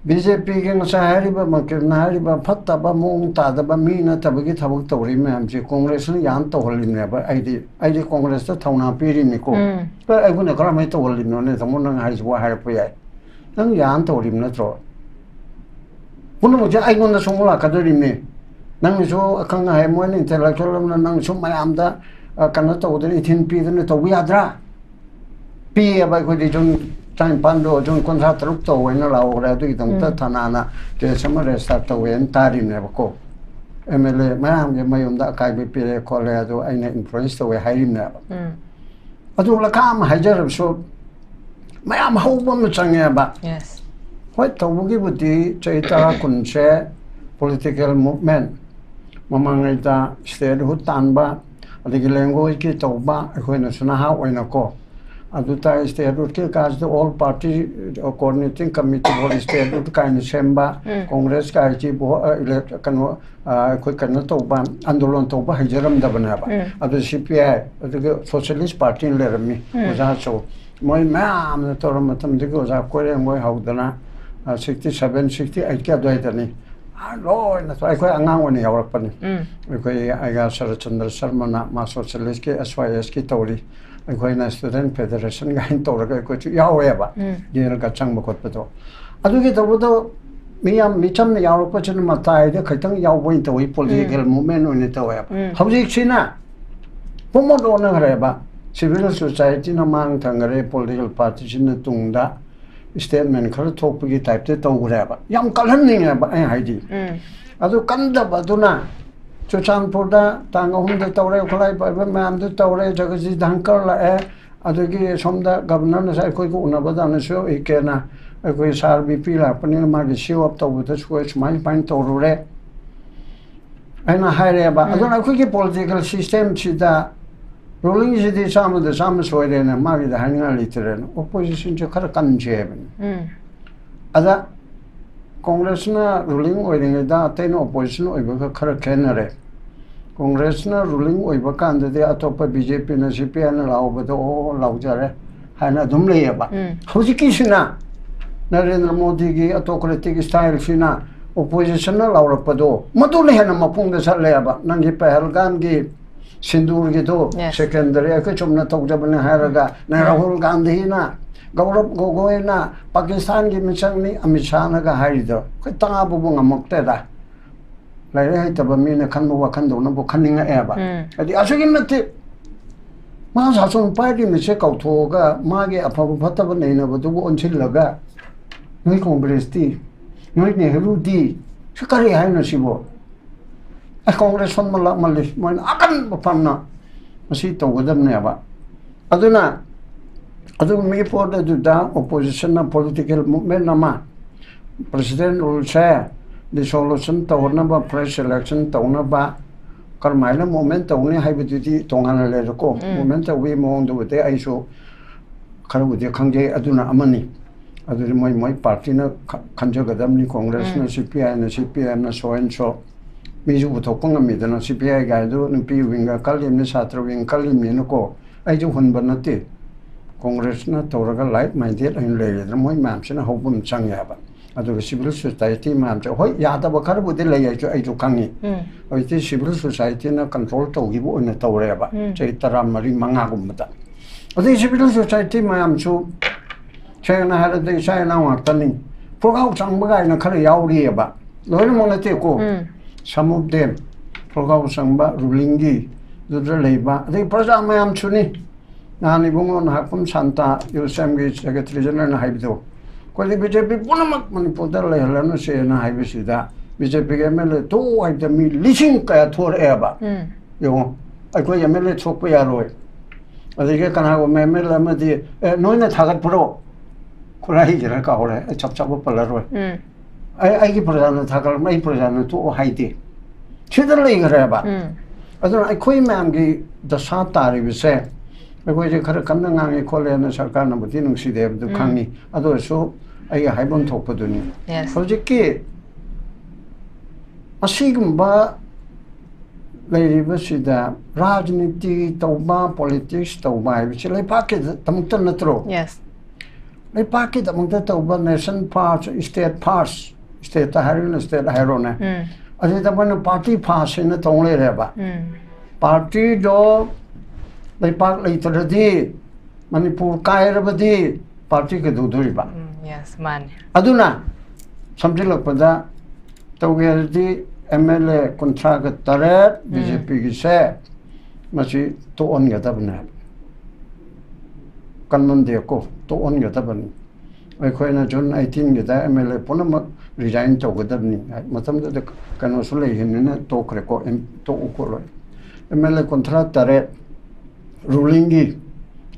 ꯕꯤ ꯖꯦ ꯄꯤꯒꯤ ꯉꯁꯥꯏ ꯍꯥꯏꯔꯤꯕ ꯃꯀꯤꯔꯅ ꯍꯥꯏꯔꯤꯕ ꯐꯠꯇꯕ ꯃꯑꯣꯡ ꯇꯥꯗꯕ ꯃꯤ ꯅꯠꯇꯕꯒꯤ ꯊꯕꯛ ꯇꯧꯔꯤ ꯃꯌꯥꯝꯁꯦ ꯀꯣꯡꯒ꯭ꯔꯦꯁꯅ ꯌꯥꯝ ꯇꯧꯍꯜꯂꯤꯕꯅꯦꯕ꯫ ꯑꯩꯗꯤ ꯑꯩꯗꯤ ꯀꯣꯡꯒ꯭ꯔꯦꯁꯇ ꯊꯧꯅꯥ ꯄꯤꯔꯤꯅꯤꯀꯣ꯫ ꯎꯝ ꯑꯦ, ꯑꯩꯈꯣꯏꯅ ꯀꯔꯝꯍꯥꯏꯅ ꯇꯧꯍꯜꯂꯤꯕꯅꯣꯅꯦ ꯇꯥꯃꯣ, ꯅꯪ ꯍꯥꯏꯁꯤꯕꯨ ꯍꯥꯏꯔꯛꯄ ꯌꯥꯏ꯫ ꯅꯪ ꯌꯥꯝ ꯇꯧꯔꯤꯕ ꯅꯠꯇ꯭ꯔꯣ? ꯄꯨꯝꯅꯃꯛꯁꯦ ꯑꯩꯉꯣꯟꯗ ꯁꯨꯝ ꯂꯥꯛꯀꯗꯣꯔꯤꯕꯅꯤ꯫ ꯅꯪꯅꯁꯨ ꯑꯈꯪ ꯑꯍꯩ, ꯃꯣꯏꯅ ꯏꯟꯇꯦꯂꯦꯛꯆꯨꯋꯦꯜ ꯑꯃꯅ ꯅꯪꯁꯨ ꯃꯌꯥꯝꯗ, ꯑ, ꯀꯩꯅꯣ ꯇꯧꯗꯅ, ꯏꯊꯤꯟ ꯄꯤꯗꯅ ꯇꯧꯕ ꯌꯥꯗ꯭ꯔꯥ? ꯄꯤꯌꯦꯕ꯫ ꯑꯩꯈꯣꯏꯗꯤ ꯖꯨꯟ ꯇꯔꯥꯅꯤꯄꯥꯟꯗꯣ ꯖꯨꯟ ꯀꯨꯟꯊ꯭ꯔꯥ ꯇꯔꯨꯛ ꯇꯧꯋꯦꯅ ꯂꯥꯎꯈ꯭ꯔꯦ꯫ ꯑꯗꯨꯒꯤꯗꯃꯛꯇ ꯎꯝ ꯊꯅꯥꯅ ꯀꯦꯁ ꯑꯃ ꯔꯦꯖꯤꯁꯇꯥꯔ ꯇꯧꯋꯦꯅ ꯇꯥꯔꯤꯕꯅꯦꯕꯀꯣ꯫ ꯑꯦꯝ ꯑꯦꯜ ꯑꯦ ꯃꯌꯥꯝꯒꯤ ꯃꯌꯨꯝꯗ ꯑꯀꯥꯏꯕ ꯄꯤꯔꯦ ꯈꯣꯠꯂꯦ, ꯑꯗꯣ ꯑꯩꯅ ꯏꯟꯐ꯭ꯂꯨꯌꯦꯟꯁ ꯇꯧꯋꯦ ꯍꯥꯏꯔꯤꯕꯅꯦꯕ꯫ ꯎꯝ ꯑꯗꯨ ꯂꯈꯥ ꯑꯃ ꯍꯥꯏꯖꯔꯕꯁꯨ ꯃꯌꯥꯝ ꯍꯧꯕ ꯑꯃ ꯆꯪꯉꯦꯕ꯫ ꯌꯦꯁ ꯍꯣꯏ, ꯇꯧꯕꯒꯤꯕꯨꯗꯤ ꯆꯍꯤ ꯇꯔꯥ ꯀꯨꯟꯁꯦ ꯄꯣꯂꯤꯇꯤꯀꯦꯜ ꯃꯨꯚꯃꯦꯟ, ꯃꯃꯥꯡꯉꯩꯗ ꯁ꯭ꯇꯦꯠꯍꯨꯗ ꯇꯥꯟꯕ, ꯑꯗꯒꯤ ꯂꯦꯡꯒ꯭ꯋꯦꯖꯀꯤ ꯇꯧꯕ, ꯑꯩꯈꯣꯏꯅꯁꯨ ꯅꯍꯥ ꯑꯣꯏꯅꯀꯣ꯫ ꯑꯗꯨ ꯇꯥꯏ ꯁ꯭ꯇꯦꯠꯍꯨꯗꯀꯤ ꯀꯥꯁꯤꯗ all party coordinating committee for ꯁ꯭ꯇꯦꯠꯍꯨꯗ ꯀꯥꯏꯅ ꯁꯦꯝꯕ, ꯎꯝ ꯀꯣꯡꯒ꯭ꯔꯦꯁ ꯀꯥꯏꯁꯤꯕꯨ, ꯑ, ꯏꯂꯦꯛ-, ꯀꯩꯅꯣ, ꯑ, ꯑꯩꯈꯣꯏ ꯀꯩꯅꯣ ꯇꯧꯕ, ꯑꯟꯗꯣꯂꯟ ꯇꯧꯕ ꯍꯩꯖꯔꯝꯗꯕꯅꯦꯕ꯫ ꯎꯝ ꯑꯗꯨ ꯁꯤ ꯄꯤ ꯑꯥꯏ, ꯑꯗꯨꯒ ꯁꯣꯁꯤꯌꯦꯂꯤꯁ ꯄꯥꯔꯇꯤꯅ ꯂꯩꯔꯝꯃꯤ꯫ ꯎꯝ ꯑꯣꯖꯥ ꯑꯆꯧ ꯃꯣꯏ ꯃꯌꯥꯝꯅ ꯇꯧꯔ ꯃꯇꯝꯗꯒꯤ ꯑꯣꯖꯥ ꯀꯣꯏꯔꯦꯡ ꯃꯣꯏ ꯍꯧꯗꯅ, ꯑ, ꯁꯤꯛꯁꯇꯤ ꯁꯚꯦꯟ, ꯁꯤꯛꯁꯇꯤ ꯑꯩꯠꯀꯤ ꯑꯗꯨꯋꯥꯏꯗꯅꯤ꯫ ꯑ, ꯂꯣꯏꯅ ꯇꯧ-, ꯑꯩꯈꯣꯏ ꯑꯉꯥꯡ ꯑꯣꯏꯅ ꯌꯥꯎꯔꯛꯄꯅꯤ꯫ ꯎꯝ ꯑꯩꯈꯣꯏ ꯑꯩꯒ ꯁꯔꯠꯆꯟꯗ꯭ꯔ ꯁꯔꯃꯅ ꯃꯥ ꯁꯣꯁꯤꯌꯦꯂꯤꯁꯀꯤ ꯑꯦꯁ ꯋꯥꯏ ꯑꯦꯁꯀꯤ ꯇꯧꯔꯤ, ꯑꯩꯈꯣꯏꯅ ꯁ꯭ꯇꯨꯗꯦꯟ ꯐꯦꯗꯔꯦꯁꯟ ꯀꯥꯏꯅ ꯇꯧꯔꯒ ꯑꯩꯈꯣꯏꯁꯨ ꯌꯥꯎꯋꯦꯕ꯫ ꯎꯝ ꯌꯦꯜꯒ ꯆꯪꯕ ꯈꯣꯠꯄꯗꯣ꯫ ꯑꯗꯨꯒꯤ ꯇꯧꯕꯗꯣ ꯃꯤ ꯌꯥꯝ ꯃꯤꯆꯝꯅ ꯌꯥꯎꯔꯛꯄꯁꯤꯅ ꯃꯇꯥꯏꯗ ꯈꯤꯇꯪ ꯌꯥꯎꯕ ꯑꯣꯏꯅ ꯇꯧꯋꯤ, ꯄꯣꯂꯤꯇꯤꯀꯦꯜ ꯎꯝ ꯃꯨꯚꯃꯦꯟ ꯑꯣꯏꯅ ꯇꯧꯋꯦꯕ꯫ ꯎꯝ ꯍꯧꯖꯤꯛꯁꯤꯅ ꯄꯨꯝꯃꯣꯠ ꯑꯣꯟꯅꯈ꯭ꯔꯦꯕ꯫ ꯁꯤꯚꯤꯜ ꯁꯣꯁꯥꯏꯇꯤꯅ ꯃꯥꯡ ꯊꯪꯈ꯭ꯔꯦ, ꯄꯣꯂꯤꯇꯤꯀꯦꯜ ꯄꯥꯔꯇꯤꯁꯤꯅ ꯇꯨꯡꯗ꯫ statement ꯈꯔ ꯊꯣꯛꯄꯒꯤ type ꯇ ꯇꯧꯈ꯭ꯔꯦꯕ꯫ ꯌꯥꯝ ꯀꯜꯍꯟꯅꯤꯡꯉꯦꯕ ꯑꯩ ꯍꯥꯏꯗꯤ꯫ ꯑꯗꯨ ꯀꯟꯗꯕ ꯑꯗꯨꯅ ꯆꯨꯔꯆꯥꯟꯄꯨꯔꯗ ꯇꯥꯡ ꯑꯍꯨꯝꯗ ꯇꯧꯔꯦ, ꯈꯨꯠꯂꯥꯏ ꯄꯥꯏꯕ ꯃꯌꯥꯝꯗꯨ ꯇꯧꯔꯦ, ꯖꯒꯖꯤ ꯙꯟꯀꯔ ꯂꯥꯛꯑꯦ, ꯑꯗꯒꯤ ꯁꯣꯝꯗ ꯒꯕꯔꯅꯔꯅꯁꯨ ꯑꯩꯈꯣꯏꯒ ꯎꯅꯕꯗꯅꯁꯨ ꯏ ꯀꯦꯅ ꯑꯩꯈꯣꯏ ꯁꯥꯔ ꯕꯤ ꯄꯤ ꯂꯥꯛꯄꯅꯤꯅ ꯃꯥꯒꯤ show up ꯇꯧꯕꯗꯁꯨ ꯑꯩꯈꯣꯏ ꯁꯨꯃꯥꯏ ꯁꯨꯃꯥꯏꯅ ꯇꯧꯔꯨꯔꯦ ꯍꯥꯏꯅ ꯍꯥꯏꯔꯦꯕ꯫ ꯑꯗꯨꯅ ꯑꯩꯈꯣꯏꯒꯤ political system ꯁꯤꯗ ruling ꯁꯤꯗꯤ ꯆꯥꯝꯃꯗ ꯆꯥꯝꯃ ꯁꯣꯏꯔꯦꯅ ꯃꯥꯒꯤꯗ ꯍꯥꯏꯅꯤꯡꯉꯥꯏ ꯂꯩꯇ꯭ꯔꯦꯅ opposition ꯁꯦ ꯈꯔ ꯀꯟꯁꯦ ꯍꯥꯏꯕꯅꯤ꯫ ꯑꯗ Congress ꯅ ruling ꯑꯣꯏꯔꯤꯉꯩꯗ ꯑꯇꯩꯅ opposition ꯑꯣꯏꯕꯒ ꯈꯔ ꯈꯦꯠꯅꯔꯦ꯫ Congress ꯅ ruling ꯑꯣꯏꯕ ꯀꯥꯟꯗꯗꯤ ꯑꯇꯣꯞꯄ ꯕꯤ ꯖꯦ ꯄꯤꯅ ꯁꯤ ꯄꯤ ꯑꯥꯏꯅ ꯂꯥꯎꯕꯗꯣ ꯑꯣ ꯂꯥꯎꯖꯔꯦ ꯍꯥꯏꯅ ꯑꯗꯨꯝ ꯂꯩꯌꯦꯕ꯫ ꯍꯧꯖꯤꯛꯀꯤꯁꯤꯅ ꯅꯔꯦꯟꯗ꯭ꯔ ꯃꯣꯗꯤꯒꯤ autocratic style ꯁꯤꯅ opposition ꯅ ꯂꯥꯎꯔꯛꯄꯗꯣ ꯃꯗꯨꯅ ꯍꯦꯟꯅ ꯃꯄꯨꯡꯗ ꯆꯠꯂꯦꯕ꯫ ꯅꯪꯒꯤ ꯄꯍꯜꯒꯥꯝꯒꯤ ꯁꯤꯟꯗꯨꯔꯒꯤꯗꯣ Yes. secondary ꯑꯩꯈꯣꯏ ꯆꯨꯝꯅ ꯇꯧꯖꯕꯅꯤ ꯍꯥꯏꯔꯒ ꯅ ꯔꯥꯍꯨꯜ ꯒꯥꯟꯙꯤꯅ, ꯒꯧꯔꯕ ꯒꯣꯒꯣꯏꯅ, ꯄꯥꯀꯤꯁꯇꯥꯟꯒꯤ ꯃꯤꯆꯪꯅꯤ ꯑꯃꯤꯠ ꯁꯥꯍꯅꯒ ꯍꯥꯏꯔꯤꯗꯣ ꯑꯩꯈꯣꯏ ꯇꯥꯕꯕꯨ ꯉꯝꯃꯛꯇꯦꯗ꯫ ꯂꯥꯏꯔꯤꯛ ꯍꯩꯇꯕ ꯃꯤꯅ ꯈꯟꯕ ꯋꯥꯈꯟꯗꯧꯅꯕꯨ ꯈꯟꯅꯤꯡꯉꯛꯑꯦꯕ꯫ ꯍꯥꯏꯗꯤ ꯑꯁꯨꯛꯀꯤ ꯃꯇꯤꯛ ꯃꯥ ꯁꯥꯁꯣꯟ ꯄꯥꯏꯔꯤꯕꯁꯦ ꯀꯥꯎꯊꯣꯛꯑꯒ ꯃꯥꯒꯤ ꯑꯐꯕ ꯐꯠꯇꯕ ꯅꯩꯅꯕꯗꯨꯕꯨ ꯑꯣꯟꯁꯤꯜꯂꯒ ꯅꯣꯏ ꯀꯣꯡꯒ꯭ꯔꯦꯁꯇꯤ, ꯅꯣꯏ ꯅꯦꯍꯔꯨꯗꯤ, ꯁꯤ ꯀꯔꯤ ꯍꯥꯏꯅꯣ ꯁꯤꯕꯣ? ꯑꯁ, ꯀꯣꯡꯒ꯭ꯔꯦꯁ ꯁꯣꯟꯕ ꯂꯥꯛꯃꯜꯂꯤ, ꯃꯣꯏꯅ ꯑꯀꯟꯕ ꯐꯝꯅ ꯃꯁꯤ ꯇꯧꯒꯗꯕꯅꯦꯕ꯫ ꯑꯗꯨꯅ ꯑꯗꯨꯒꯨꯝꯕꯒꯤ ꯄꯣꯠ ꯑꯗꯨꯗ opposition ꯅ political movement ꯑꯃ president rule ꯁꯦ dissolution ꯇꯧꯅꯕ, fresh election ꯇꯧꯅꯕ ꯀꯔꯝꯍꯥꯏꯅ movement ꯇꯧꯅꯤ ꯍꯥꯏꯕꯗꯨꯗꯤ ꯇꯣꯉꯥꯟꯅ ꯂꯩꯔꯦꯀꯣ꯫ Movement ꯇꯧꯕꯒꯤ ꯃꯑꯣꯡꯗꯨꯕꯨꯗꯤ ꯑꯩꯁꯨ ꯈꯔꯕꯨꯗꯤ ꯈꯪꯖꯩ, ꯑꯗꯨꯅ ꯑꯃꯅꯤ꯫ ꯑꯗꯨꯗꯤ ꯃꯣꯏ ꯃꯣꯏ party ꯅ ꯈ-, ꯈꯟꯖꯒꯗꯕꯅꯤ꯫ Congress ꯅ, C P I ꯅ, C P M ꯅ, so and so꯫ ꯃꯤꯁꯨ ꯄꯨꯊꯣꯛꯄ ꯉꯝꯃꯤꯗꯅ, C P I ꯒꯥꯏꯗꯨ ꯅꯨꯄꯤ wing ꯀꯜꯂꯤꯕꯅꯤ, ꯁꯥꯇ꯭ꯔ wing ꯀꯜꯂꯤꯕꯅꯤꯅꯀꯣ꯫ ꯑꯩꯁꯨ ꯍꯨꯟꯕ ꯅꯠꯇꯦ꯫ Congress ꯅ ꯇꯧꯔꯒ like minded ꯑꯣꯏꯅ ꯂꯩꯔꯦꯗꯅ, ꯃꯣꯏ ꯃꯌꯥꯝꯁꯤꯅ ꯍꯧꯕ ꯑꯃ ꯆꯪꯉꯦ ꯍꯥꯏꯕ꯫ ꯑꯗꯨꯒ civil society ꯃꯌꯥꯝꯁꯦ, ꯍꯣꯏ, ꯌꯥꯗꯕ ꯈꯔꯕꯨꯗꯤ ꯂꯩ, ꯑꯩꯁꯨ, ꯑꯩꯁꯨ ꯈꯪꯉꯤ꯫ ꯍꯧꯖꯤꯛꯇꯤ civil society ꯅ control ꯇꯧꯈꯤꯕ ꯑꯣꯏꯅ ꯇꯧꯔꯦꯕ꯫ ꯆꯍꯤ ꯇꯔꯥꯃꯔꯤ ꯃꯉꯥꯒꯨꯝꯕꯗ꯫ ꯑꯗꯩ civil society ꯃꯌꯥꯝꯁꯨ ꯁꯦꯡꯅ ꯍꯥꯏꯔꯗꯤ ꯏꯆꯥ ꯏꯅꯥꯎ ꯉꯥꯛꯇꯅꯤ꯫ ꯄ꯭ꯔꯣꯒꯥꯎ ꯆꯪꯕ ꯀꯥꯏꯅ ꯈꯔ ꯌꯥꯎꯔꯤꯑꯕ꯫ ꯂꯣꯏꯅꯃꯛ ꯅꯠꯇꯦꯀꯣ꯫ Some of them꯫ ꯄ꯭ꯔꯣꯒꯥꯎ ꯆꯪꯕ, ruling ꯒꯤ ꯑꯗꯨꯗ ꯂꯩꯕ, ꯑꯗꯩ ꯄ꯭ꯔꯖꯥ ꯃꯌꯥꯝꯁꯨꯅꯤ꯫ ꯅꯍꯥꯟ ꯏꯕꯨꯡꯉꯣ Nahakpam Santa, U S M ꯒꯤ secretary general ꯅ ꯍꯥꯏꯕꯗꯣ, ꯑꯩꯈꯣꯏꯗꯤ ꯕꯤ ꯖꯦ ꯄꯤ ꯄꯨꯝꯅꯃꯛ ꯃꯅꯤꯄꯨꯔꯗ ꯂꯩꯍꯜꯂꯅꯨꯁꯦꯅ ꯍꯥꯏꯕꯁꯤꯗ ꯕꯤ ꯖꯦ ꯄꯤꯒꯤ ꯑꯦꯝ ꯑꯦꯜ ꯑꯦ ꯊꯣꯛꯎ ꯍꯥꯏꯕꯗ ꯃꯤ ꯂꯤꯁꯤꯡ ꯀꯌꯥ ꯊꯣꯔꯛꯑꯦꯕ꯫ ꯎꯝ. ꯌꯦꯡꯉꯣ, ꯑꯩꯈꯣꯏ ꯑꯦꯝ ꯑꯦꯜ ꯑꯦ ꯊꯣꯛꯄ ꯌꯥꯔꯣꯏ꯫ ꯑꯗꯒꯤ ꯀꯅꯥꯒꯨꯝꯕ ꯑꯦꯝ ꯑꯦꯜ ꯑꯦ ꯑꯃꯗꯤ, "ꯑꯦ, ꯅꯣꯏꯅ ꯊꯥꯒꯠꯄ꯭ꯔꯣ?" ꯈꯨꯔꯥꯏꯒꯤꯔ ꯀꯥꯎꯔꯦ, ꯑꯩ ꯆꯞ ꯆꯥꯕ ꯄꯜꯂꯔꯣꯏ꯫ ꯎꯝ. ꯑꯩ, "ꯑꯩꯒꯤ ꯄ꯭ꯔꯖꯥꯅ ꯊꯥꯒꯠꯂꯝ, ꯑꯩ ꯄ꯭ꯔꯖꯥꯅ ꯊꯣꯛꯑꯣ ꯍꯥꯏꯗꯦ"꯫ ꯁꯤꯗ ꯂꯩꯈ꯭ꯔꯦꯕ꯫ ꯎꯝ. ꯑꯗꯨꯅ ꯑꯩꯈꯣꯏ ꯃꯌꯥꯝꯒꯤ ꯗꯁꯥ ꯇꯥꯔꯤꯕꯁꯦ, ꯑꯩꯈꯣꯏꯁꯦ ꯈꯔ ꯀꯟꯅ ꯉꯥꯡꯉꯦ ꯈꯣꯠꯂꯦꯅ ꯁꯔꯀꯥꯔꯅꯕꯨꯗꯤ ꯅꯨꯡꯁꯤꯗꯦ ꯍꯥꯏꯕꯗꯨ ꯎꯝ. ꯈꯪꯉꯤ꯫ ꯑꯗꯨ ꯑꯣꯏꯔꯁꯨ ꯑꯩꯒꯤ ꯍꯥꯏꯐꯝ ꯊꯣꯛꯄꯗꯨꯅꯤ꯫ Yes. ꯍꯧꯖꯤꯛꯀꯤ ꯑꯁꯤꯒꯨꯝꯕ ꯂꯩꯔꯤꯕꯁꯤꯗ ꯔꯥꯖꯅꯤꯇꯤ ꯇꯧꯕ, ꯄꯣꯂꯤꯇꯤꯛꯁ ꯇꯧꯕ ꯍꯥꯏꯕꯁꯤ ꯂꯩꯕꯥꯛꯀꯤꯗꯃꯛꯇ ꯅꯠꯇ꯭ꯔꯣ? Yes. ꯂꯩꯕꯥꯛꯀꯤꯗꯃꯛꯇ ꯇꯧꯕ, nation first, state first, stateꯇ ꯍꯥꯏꯔꯒꯅ state ꯍꯥꯏꯔꯣꯅꯦ꯫ ꯎꯝ. ꯑꯗꯨꯗ ꯃꯣꯏꯅ party first ꯍꯥꯏꯅ ꯇꯧ ꯂꯩꯔꯦꯕ꯫ ꯎꯝ. Partyꯗꯣ ꯂꯩꯕꯥꯛ ꯂꯩꯇ꯭ꯔꯗꯤ, ꯃꯅꯤꯄꯨꯔ ꯀꯥꯏꯔꯕꯗꯤ party ꯀꯩꯗꯧꯗꯣꯔꯤꯕ? ꯎꯝ. Yes, ꯃꯥꯅꯦ. ꯑꯗꯨꯅ ꯁꯝꯖꯤꯜꯂꯛꯄꯗ ꯇꯧꯒꯦ ꯍꯥꯏꯔꯗꯤ ꯑꯦꯝ ꯑꯦꯜ ꯑꯦ ꯀꯨꯟꯊ꯭ꯔꯥꯒ ꯇꯔꯦꯠ ꯕꯤ ꯖꯦ ꯄꯤꯒꯤꯁꯦ ꯃꯁꯤ ꯇꯣꯛꯍꯟꯒꯗꯕꯅꯦ꯫ ꯀꯟꯃꯟꯗꯦꯀꯣ, ꯇꯣꯛꯍꯟꯒꯗꯕꯅꯤ꯫ ꯑꯩꯈꯣꯏꯅ June eighteenꯒꯤꯗ ꯑꯦꯝ ꯑꯦꯜ ꯑꯦ ꯄꯨꯝꯅꯃꯛ resign ꯇꯧꯒꯗꯕꯅꯤ ꯍꯥꯏ꯫ ꯃꯇꯝꯗꯨꯗ ꯀꯩꯅꯣꯁꯨ ꯂꯩꯈꯤꯕꯅꯤꯅ ꯇꯣꯛꯈ꯭ꯔꯦꯀꯣ, ꯑꯦꯝ-, ꯇꯣꯛꯎ ꯈꯣꯠꯂꯣꯏ꯫ ꯑꯦꯝ ꯑꯦꯜ ꯑꯦ ꯀꯨꯟꯊ꯭ꯔꯥ ꯇꯔꯦꯠ rulingꯒꯤ,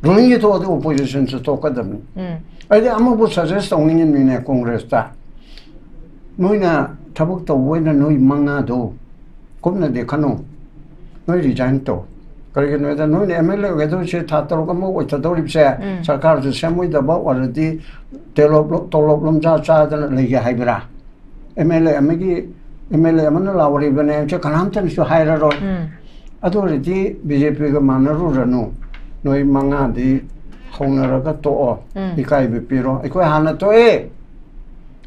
rulingꯒꯤ ꯊꯣꯛꯑꯗꯤ oppositionꯁꯨ ꯊꯣꯛꯀꯗꯕꯅꯤ꯫ ꯎꯝ. ꯑꯩꯗꯤ ꯑꯃꯕꯨ suggest ꯇꯧꯅꯤꯡꯉꯤꯅꯤꯅꯦ Congressꯇ꯫ ꯅꯣꯏꯅ ꯊꯕꯛ ꯇꯧꯕ ꯑꯣꯏꯅ ꯅꯣꯏ ꯃꯉꯥꯗꯣ ꯀꯨꯞꯅꯗꯤ ꯈꯟꯅꯧ꯫ ꯅꯣꯏ resign ꯇꯧ꯫ ꯀꯔꯤꯒꯤꯅꯣ ꯍꯥꯏꯗ ꯅꯣꯏꯅ ꯑꯦꯝ ꯑꯦꯜ ꯑꯦ ꯑꯣꯏꯒꯗꯧꯔꯤꯁꯦ ꯊꯥ ꯇꯔꯨꯛ ꯑꯃ ꯑꯣꯏꯊꯗꯧꯔꯤꯕꯁꯦ ꯎꯝ. ꯁꯔꯀꯥꯔꯁꯨ ꯁꯦꯝꯃꯣꯏꯗꯕ ꯑꯣꯏꯔꯗꯤ ꯇꯣꯂꯣꯞ ꯂꯣ-, ꯇꯣꯂꯣꯞ ꯂꯣꯝꯖꯥ ꯆꯥꯗꯅ ꯂꯩꯒꯦ ꯍꯥꯏꯕ꯭ꯔꯥ? ꯑꯦꯝ ꯑꯦꯜ ꯑꯦ ꯑꯃꯒꯤ, ꯑꯦꯝ ꯑꯦꯜ ꯑꯦ ꯑꯃꯅ ꯂꯥꯎꯔꯤꯕꯅꯦ ꯍꯥꯏꯕꯁꯦ ꯀꯅꯥꯝꯇꯅꯁꯨ ꯍꯥꯏꯔꯔꯣꯏ꯫ ꯎꯝ. ꯑꯗꯨ ꯑꯣꯏꯔꯗꯤ ꯕꯤ ꯖꯦ ꯄꯤꯒ ꯃꯥꯟꯅꯔꯨꯔꯅꯨ꯫ ꯅꯣꯏ ꯃꯉꯥꯗꯤ ꯍꯧꯅꯔꯒ ꯇꯣꯛꯑꯣ꯫ ꯎꯝ. ꯏꯀꯥꯏꯕ ꯄꯤꯔꯣ꯫ ꯑꯩꯈꯣꯏ ꯍꯥꯟꯅ ꯇꯣꯛꯑꯦ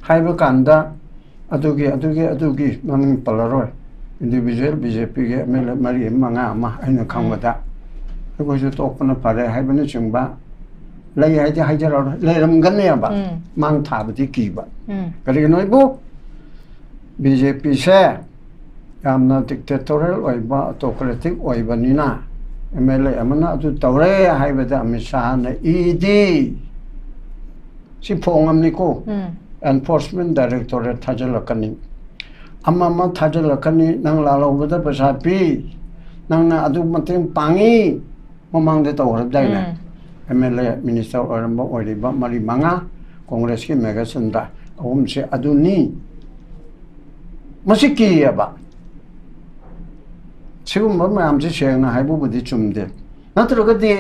ꯍꯥꯏꯕ ꯀꯥꯟꯗ ꯑꯗꯨꯒꯤ, ꯑꯗꯨꯒꯤ, ꯑꯗꯨꯒꯤ ꯃꯃꯤꯡ ꯄꯜꯂꯔꯣꯏ꯫ Individual ꯕꯤ ꯖꯦ ꯄꯤꯒꯤ ꯑꯦꯝ ꯑꯦꯜ ꯑꯦ ꯃꯔꯤ ꯑꯃ, ꯃꯉꯥ ꯑꯃ ꯑꯩꯅ ꯈꯪꯕꯗ ꯑꯩꯈꯣꯏꯁꯨ ꯇꯣꯛꯄꯅ ꯐꯔꯦ ꯍꯥꯏꯕꯅꯆꯤꯡꯕ ꯂꯩ ꯍꯥꯏꯗꯤ ꯍꯥꯏꯖꯔꯔꯣꯏ꯫ ꯂꯩꯔꯝꯒꯅꯦꯕ꯫ ꯎꯝ. ꯃꯥꯡ ꯊꯥꯕꯗꯤ ꯀꯤꯕ꯫ ꯎꯝ. ꯀꯔꯤꯒꯤꯅꯣ ꯍꯥꯏꯕꯨ ꯕꯤ ꯖꯦ ꯄꯤꯁꯦ ꯌꯥꯝꯅ dictatorial ꯑꯣꯏꯕ, autocratic ꯑꯣꯏꯕꯅꯤꯅ ꯑꯦꯝ ꯑꯦꯜ ꯑꯦ ꯑꯃꯅ ꯑꯗꯨ ꯇꯧꯔꯦ ꯍꯥꯏꯕꯗ ꯑꯃꯤꯠ ꯁꯥꯍꯅ ꯏꯗꯤ ꯁꯤ ꯐꯣꯡꯉꯝꯅꯤꯀꯣ꯫ ꯎꯝ Enforcement Directorate ꯊꯥꯖꯤꯜꯂꯛꯀꯅꯤ, ꯑꯃ ꯑꯃ ꯊꯥꯖꯤꯜꯂꯛꯀꯅꯤ, ꯅꯪ ꯂꯥꯜꯍꯧꯕꯗ ꯄꯩꯁꯥ ꯄꯤ, ꯅꯪꯅ ꯑꯗꯨ ꯃꯇꯦꯡ ꯄꯥꯡꯉꯤ, ꯃꯃꯥꯡꯗ ꯇꯧꯈ꯭ꯔꯗꯥꯏꯅꯦ? ꯎꯝ ꯑꯦꯝ ꯑꯦꯜ ꯑꯦ ꯃꯤꯅꯤꯁꯇꯔ ꯑꯣꯏꯔꯝꯕ ꯑꯣꯏꯔꯤꯕ ꯃꯔꯤ ꯃꯉꯥ, ꯀꯣꯡꯒ꯭ꯔꯦꯁꯀꯤ ꯃꯦꯘꯆꯟꯗ꯭ꯔ ꯑꯍꯨꯝꯁꯦ ꯑꯗꯨꯅꯤ꯫ ꯃꯁꯤ ꯀꯤꯌꯦꯕ꯫ ꯁꯤꯒꯨꯝꯕ ꯃꯌꯥꯝꯁꯤ ꯁꯦꯡꯅ ꯍꯥꯏꯕꯕꯨꯗꯤ ꯆꯨꯝꯗꯦ꯫ ꯅꯠꯇ꯭ꯔꯒꯗꯤ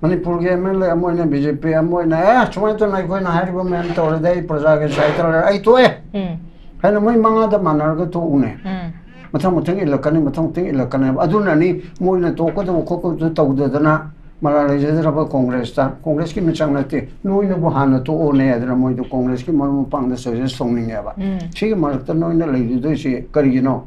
ꯃꯅꯤꯄꯨꯔꯒꯤ ꯑꯦꯝ ꯑꯦꯜ ꯑꯦ ꯑꯃ ꯑꯣꯏꯅ, ꯕꯤ ꯖꯦ ꯄꯤ ꯑꯃ ꯑꯣꯏꯅ, "ꯑꯦ, ꯁꯨꯃꯥꯏꯅ ꯇꯧꯅ ꯑꯩꯈꯣꯏꯅ ꯍꯥꯏꯔꯤꯕ ꯃꯌꯥꯝ ꯇꯧꯔꯗꯤ ꯑꯩ ꯄ꯭ꯔꯖꯥꯒꯤ ꯁꯥꯏꯠꯇ ꯂꯩꯔꯦ, ꯑꯩ ꯇꯣꯛꯑꯦ" ꯎꯝ ꯍꯥꯏꯅ ꯃꯣꯏ ꯃꯉꯥꯗ ꯃꯥꯟꯅꯔꯒ ꯇꯣꯛꯎꯅꯦ꯫ ꯎꯝ ꯃꯊꯪ ꯃꯊꯪ ꯏꯜꯂꯛꯀꯅꯤ, ꯃꯊꯪ ꯃꯊꯪ ꯏꯜꯂꯛꯀꯅꯦꯕ꯫ ꯑꯗꯨꯅꯅꯤ ꯃꯣꯏꯅ ꯇꯣꯛꯀꯗꯕ ꯈꯣꯠꯀꯗꯕꯗꯨ ꯇꯧꯗꯗꯅ ꯃꯔꯥꯜ ꯂꯩꯖꯗ꯭ꯔꯕ ꯀꯣꯡꯒ꯭ꯔꯦꯁꯇ꯫ ꯀꯣꯡꯒ꯭ꯔꯦꯁꯀꯤ ꯃꯤꯆꯪ ꯅꯠꯇꯦ, ꯅꯣꯏꯅꯕꯨ ꯍꯥꯟꯅ ꯇꯣꯛꯑꯣꯅꯦ ꯍꯥꯏꯗꯅ ꯃꯣꯏꯗ ꯀꯣꯡꯒ꯭ꯔꯦꯁꯀꯤ ꯃꯔꯨꯞ ꯃꯄꯥꯡꯗ suggest ꯇꯧꯅꯤꯡꯉꯦꯕ꯫ ꯎꯝ ꯁꯤꯒꯤ ꯃꯔꯛꯇ ꯅꯣꯏꯅ ꯂꯩꯔꯨꯗꯣꯏꯁꯤ ꯀꯔꯤꯒꯤꯅꯣ?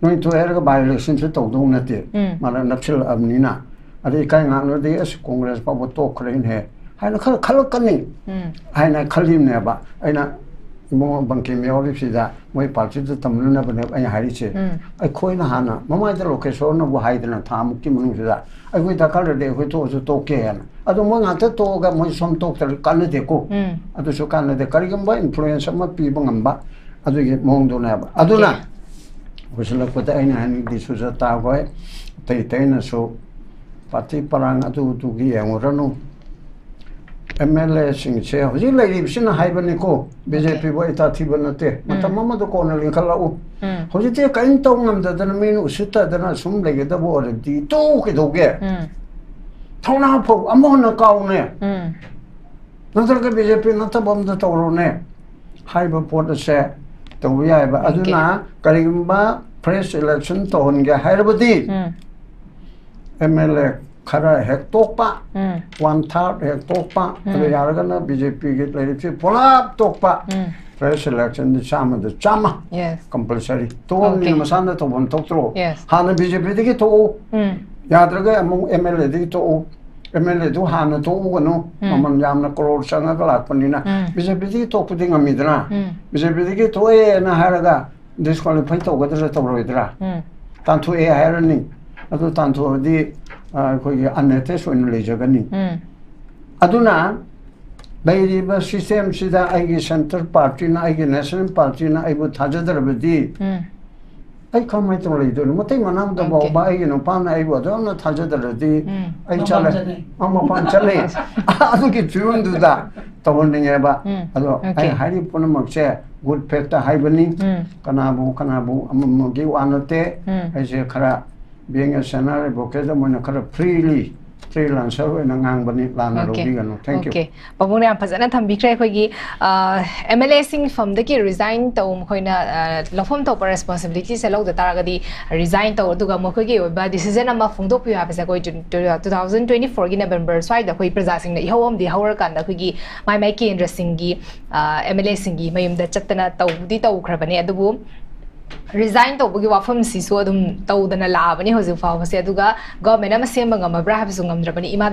ꯅꯣꯏ ꯊꯣꯛꯑꯦ ꯍꯥꯏꯔꯒ by electionꯁꯨ ꯇꯧꯗꯧ ꯅꯠꯇꯦ꯫ ꯎꯝ ꯃꯔꯛ ꯅꯛꯁꯤꯜꯂꯛꯑꯕꯅꯤꯅ꯫ ꯑꯗꯩ ꯏꯀꯥꯏ ꯉꯥꯡꯅꯗꯤ "ꯑꯁ, ꯀꯣꯡꯒ꯭ꯔꯦꯁ ꯐꯥꯎꯕ ꯇꯣꯛꯈ꯭ꯔꯦꯅꯦ" ꯍꯥꯏꯅ ꯈꯔ ꯈꯜꯂꯛꯀꯅꯤ ꯎꯝ ꯍꯥꯏꯅ ꯈꯜꯂꯤꯕꯅꯦꯕ꯫ ꯑꯩꯅ ꯏꯕꯨꯡꯉꯣ ꯕꯪꯀꯤꯝ ꯌꯥꯎꯔꯤꯕꯁꯤꯗ ꯃꯣꯏ ꯄꯥꯔꯇꯤꯗꯨ ꯇꯝꯅꯅꯕꯅꯦꯕ ꯑꯩꯅ ꯍꯥꯏꯔꯤꯁꯦ꯫ ꯎꯝ ꯑꯩꯈꯣꯏꯅ ꯍꯥꯟꯅ ꯃꯃꯥꯏꯗ ꯂꯣꯀꯦꯁꯣꯔꯅꯕꯨ ꯍꯥꯏꯗꯅ ꯊꯥ ꯃꯨꯛꯀꯤ ꯃꯅꯨꯡꯁꯤꯗ ꯑꯩꯈꯣꯏ ꯗꯔꯀꯥꯔ ꯂꯩꯔꯗꯤ ꯑꯩꯈꯣꯏ ꯊꯣꯛꯑꯁꯨ ꯇꯣꯛꯀꯦ ꯍꯥꯏꯅ꯫ ꯑꯗꯣ ꯃꯣꯏ ꯉꯥꯛꯇ ꯇꯣꯛꯑꯒ ꯃꯣꯏ ꯁꯣꯝ ꯇꯣꯛꯇ꯭ꯔꯗꯤ ꯀꯥꯟꯅꯗꯦꯀꯣ꯫ ꯎꯝ ꯑꯗꯨꯁꯨ ꯀꯥꯟꯅꯗꯦ꯫ ꯀꯔꯤꯒꯨꯝꯕ influence ꯑꯃ ꯄꯤꯕ ꯉꯝꯕ ꯑꯗꯨꯒꯤ ꯃꯑꯣꯡꯗꯨꯅꯦꯕ꯫ ꯑꯗꯨꯅ ꯂꯣꯏꯁꯤꯜꯂꯛꯄꯗ ꯑꯩꯅ ꯍꯥꯏꯅꯤꯡꯗꯤ ꯁꯨꯖꯇꯥ ꯍꯣꯏ, ꯑꯇꯩ ꯑꯇꯩꯅꯁꯨ ꯄꯥꯔꯇꯤ ꯄꯔꯥꯡ ꯑꯗꯨ ꯑꯗꯨꯒꯤ ꯌꯦꯡꯉꯨꯔꯅꯨ꯫ ꯑꯦꯝ ꯑꯦꯜ ꯑꯦꯁꯤꯡꯁꯦ ꯍꯧꯖꯤꯛ ꯂꯩꯔꯤꯕꯁꯤꯅ ꯍꯥꯏꯕꯅꯤꯀꯣ, ꯕꯤ ꯖꯦ ꯄꯤꯕꯨ ꯑꯩ ꯇꯥꯊꯤꯕ ꯅꯠꯇꯦ꯫ ꯃꯇꯝ ꯑꯃꯗ ꯀꯣꯟꯅ ꯂꯤꯡꯈꯠꯂꯛꯎ꯫ ꯎꯝ ꯍꯧꯖꯤꯛꯇꯤ ꯀꯔꯤꯝ ꯇꯧ ꯉꯝꯗꯗꯅ ꯃꯤꯅ ꯎꯁꯤꯠꯇꯗꯅ ꯁꯨꯝ ꯂꯩꯒꯗꯕ ꯑꯣꯏꯔꯗꯤ ꯇꯣꯛꯎ ꯀꯩꯗꯧꯒꯦ? ꯎꯝ ꯊꯧꯅꯥ ꯐꯧ ꯑꯃꯨꯛ ꯍꯟꯅ ꯀꯥꯎꯅꯦ꯫ ꯎꯝ ꯅꯠꯇ꯭ꯔꯒ ꯕꯤ ꯖꯦ ꯄꯤ ꯅꯠꯇꯕ ꯑꯝꯇ ꯇꯧꯔꯣꯅꯦ꯫ ꯍꯥꯏꯕ ꯄꯣꯠ ꯑꯁꯦ ꯇꯧꯕ ꯌꯥꯏꯑꯕ꯫ ꯑꯗꯨꯅ ꯀꯔꯤꯒꯨꯝꯕ fresh election ꯇꯧꯍꯟꯒꯦ ꯍꯥꯏꯔꯕꯗꯤ ꯎꯝ ꯑꯦꯝ ꯑꯦꯜ ꯑꯦ ꯈꯔ ꯍꯦꯛ ꯇꯣꯛꯄ, ꯎꯝ one third ꯍꯦꯛ ꯇꯣꯛꯄ, ꯑꯗꯨ ꯌꯥꯔꯒꯅ ꯕꯤ ꯖꯦ ꯄꯤꯒꯤ ꯂꯩꯔꯤꯛꯁꯤ ꯄꯨꯂꯞ ꯇꯣꯛꯄ꯫ ꯎꯝ Fresh election ꯗꯤ ꯆꯥꯝꯃꯗ ꯆꯥꯝꯃ Yes. compulsory꯫ ꯇꯣꯛꯑꯕꯅꯤꯅ Okay. ꯃꯁꯥꯅ ꯇꯧꯐꯝ ꯊꯣꯛꯇ꯭ꯔꯣ? Yes. ꯍꯥꯟꯅ ꯕꯤ ꯖꯦ ꯄꯤꯗꯒꯤ ꯊꯣꯛꯎ, ꯎꯝ ꯌꯥꯗ꯭ꯔꯒ ꯑꯃꯨꯛ ꯑꯦꯝ ꯑꯦꯜ ꯑꯦꯗꯒꯤ ꯊꯣꯛꯎ꯫ ꯑꯦꯝ ꯑꯦꯜ ꯑꯦꯗꯨ ꯍꯥꯟꯅ ꯊꯣꯛꯎꯒꯅꯨ, ꯎꯝ ꯃꯃꯜ ꯌꯥꯝꯅ ꯀ꯭ꯔꯣꯔ ꯆꯪꯉꯒ ꯂꯥꯛꯄꯅꯤꯅ꯫ ꯎꯝ ꯕꯤ ꯖꯦ ꯄꯤꯗꯒꯤ ꯊꯣꯛꯄꯗꯤ ꯉꯝꯃꯤꯗꯅ꯫ ꯎꯝ ꯕꯤ ꯖꯦ ꯄꯤꯗꯒꯤ ꯊꯣꯛꯑꯦꯅ ꯍꯥꯏꯔꯒ disqualify ꯇꯧꯒꯗ꯭ꯔꯥ ꯇꯧꯔꯣꯏꯗ꯭ꯔꯥ? ꯎꯝ ꯇꯥꯟꯊꯣꯛꯑꯦ ꯍꯥꯏꯔꯅꯤ꯫ ꯑꯗꯨ ꯇꯥꯟꯊꯣꯛꯑꯗꯤ, ꯑ, ꯑꯩꯈꯣꯏꯒꯤ unattached ꯑꯣꯏꯅ ꯂꯩꯖꯒꯅꯤ꯫ ꯎꯝ ꯑꯗꯨꯅ ꯂꯩꯔꯤꯕ system ꯁꯤꯗ ꯑꯩꯒꯤ centre party ꯅ, ꯑꯩꯒꯤ national party ꯅ ꯑꯩꯕꯨ ꯊꯥꯖꯗ꯭ꯔꯕꯗꯤ ꯎꯝ ꯑꯩ ꯀꯃꯥꯏꯅ ꯇꯧꯔ ꯂꯩꯗꯣꯏꯅꯣ? ꯃꯇꯩ ꯃꯅꯥꯎꯗ Okay. ꯐꯥꯎꯕ ꯑꯩꯒꯤ ꯅꯨꯄꯥꯅ ꯑꯩꯕꯨ ꯑꯗꯨꯝꯅ ꯊꯥꯖꯗ꯭ꯔꯗꯤ ꯎꯝ ꯑꯩ ꯃꯄꯥꯟ ꯆꯠꯂꯦ꯫ ꯆꯠꯂꯦ꯫ ꯑ, ꯃꯄꯥꯟ ꯆꯠꯂꯦ꯫ ꯑꯗꯨꯒꯤ ꯐꯤꯕꯝꯗꯨꯗ ꯇꯧꯍꯟꯅꯤꯡꯉꯦꯕ꯫ ꯎꯝ, ꯑꯗꯣ okay. ꯑꯩ ꯍꯥꯏꯔꯤꯕ ꯄꯨꯝꯅꯃꯛꯁꯦ good faith ꯇ ꯍꯥꯏꯕꯅꯤ꯫ ꯎꯝ ꯀꯅꯥꯕꯨ ꯀꯅꯥꯕꯨ ꯑꯃꯃꯒꯤ ꯋꯥ ꯅꯠꯇꯦ꯫ ꯎꯝ. ꯑꯩꯁꯦ ꯈꯔ being a senior advocate ꯑꯃ ꯑꯣꯏꯅ ꯈꯔ freely freelancer ꯑꯣꯏꯅ ꯉꯥꯡꯕꯅꯤ, ꯂꯥꯟꯅ Okay. ꯂꯧꯕꯤꯒꯅꯨ꯫ Thank you. Okay. ꯄꯥꯕꯨꯡꯅ ꯌꯥꯝ ꯐꯖꯅ ꯊꯝꯕꯤꯈ꯭ꯔꯦ꯫ ꯑꯩꯈꯣꯏꯒꯤ ꯑꯦꯝ ꯑꯦꯜ ꯑꯦꯁꯤꯡ ꯐꯝꯗꯒꯤ resign ꯇꯧ, ꯃꯈꯣꯏꯅ ꯑ, ꯂꯧꯐꯝ ꯊꯣꯛꯄ responsibility ꯁꯦ ꯂꯧꯗ ꯇꯥꯔꯒꯗꯤ resign ꯇꯧ, ꯑꯗꯨꯒ ꯃꯈꯣꯏꯒꯤ ꯑꯣꯏꯕ decision ꯑꯃ ꯐꯣꯡꯗꯣꯛꯄꯤꯌꯨ ꯍꯥꯏꯕꯁꯦ ꯑꯩꯈꯣꯏ two thousand twenty four ꯒꯤ November ꯁ꯭ꯋꯥꯏꯗ ꯑꯩꯈꯣꯏ ꯄ꯭ꯔꯖꯥꯁꯤꯡꯅ ꯏꯍꯧ ꯑꯃꯗꯤ ꯍꯧꯔꯀꯥꯟꯗ ꯑꯩꯈꯣꯏꯒꯤ ꯃꯥꯏ ꯃꯥꯏ ꯀꯦꯟꯗ꯭ꯔꯁꯤꯡꯒꯤ ꯑꯦꯝ ꯑꯦꯜ ꯑꯦꯁꯤꯡꯒꯤ ꯃꯌꯨꯝꯗ ꯆꯠꯇꯅ ꯇꯧꯗꯤ ꯇꯧꯈ꯭ꯔꯕꯅꯦ꯫ ꯑꯗꯨꯕꯨ resign ꯇꯧꯕꯒꯤ ꯋꯥꯐꯝꯁꯤꯁꯨ ꯑꯗꯨꯝ ꯇꯧꯗꯅ ꯂꯥꯛꯑꯕꯅꯤ ꯍꯧꯖꯤꯛ ꯐꯥꯎꯕꯁꯦ꯫ ꯑꯗꯨꯒ government ꯑꯃ ꯁꯦꯝꯕ ꯉꯝꯃꯕ꯭ꯔꯥ ꯍꯥꯏꯕꯁꯨ ꯉꯝꯗ꯭ꯔꯕꯅꯤ꯫ ꯏꯃꯥ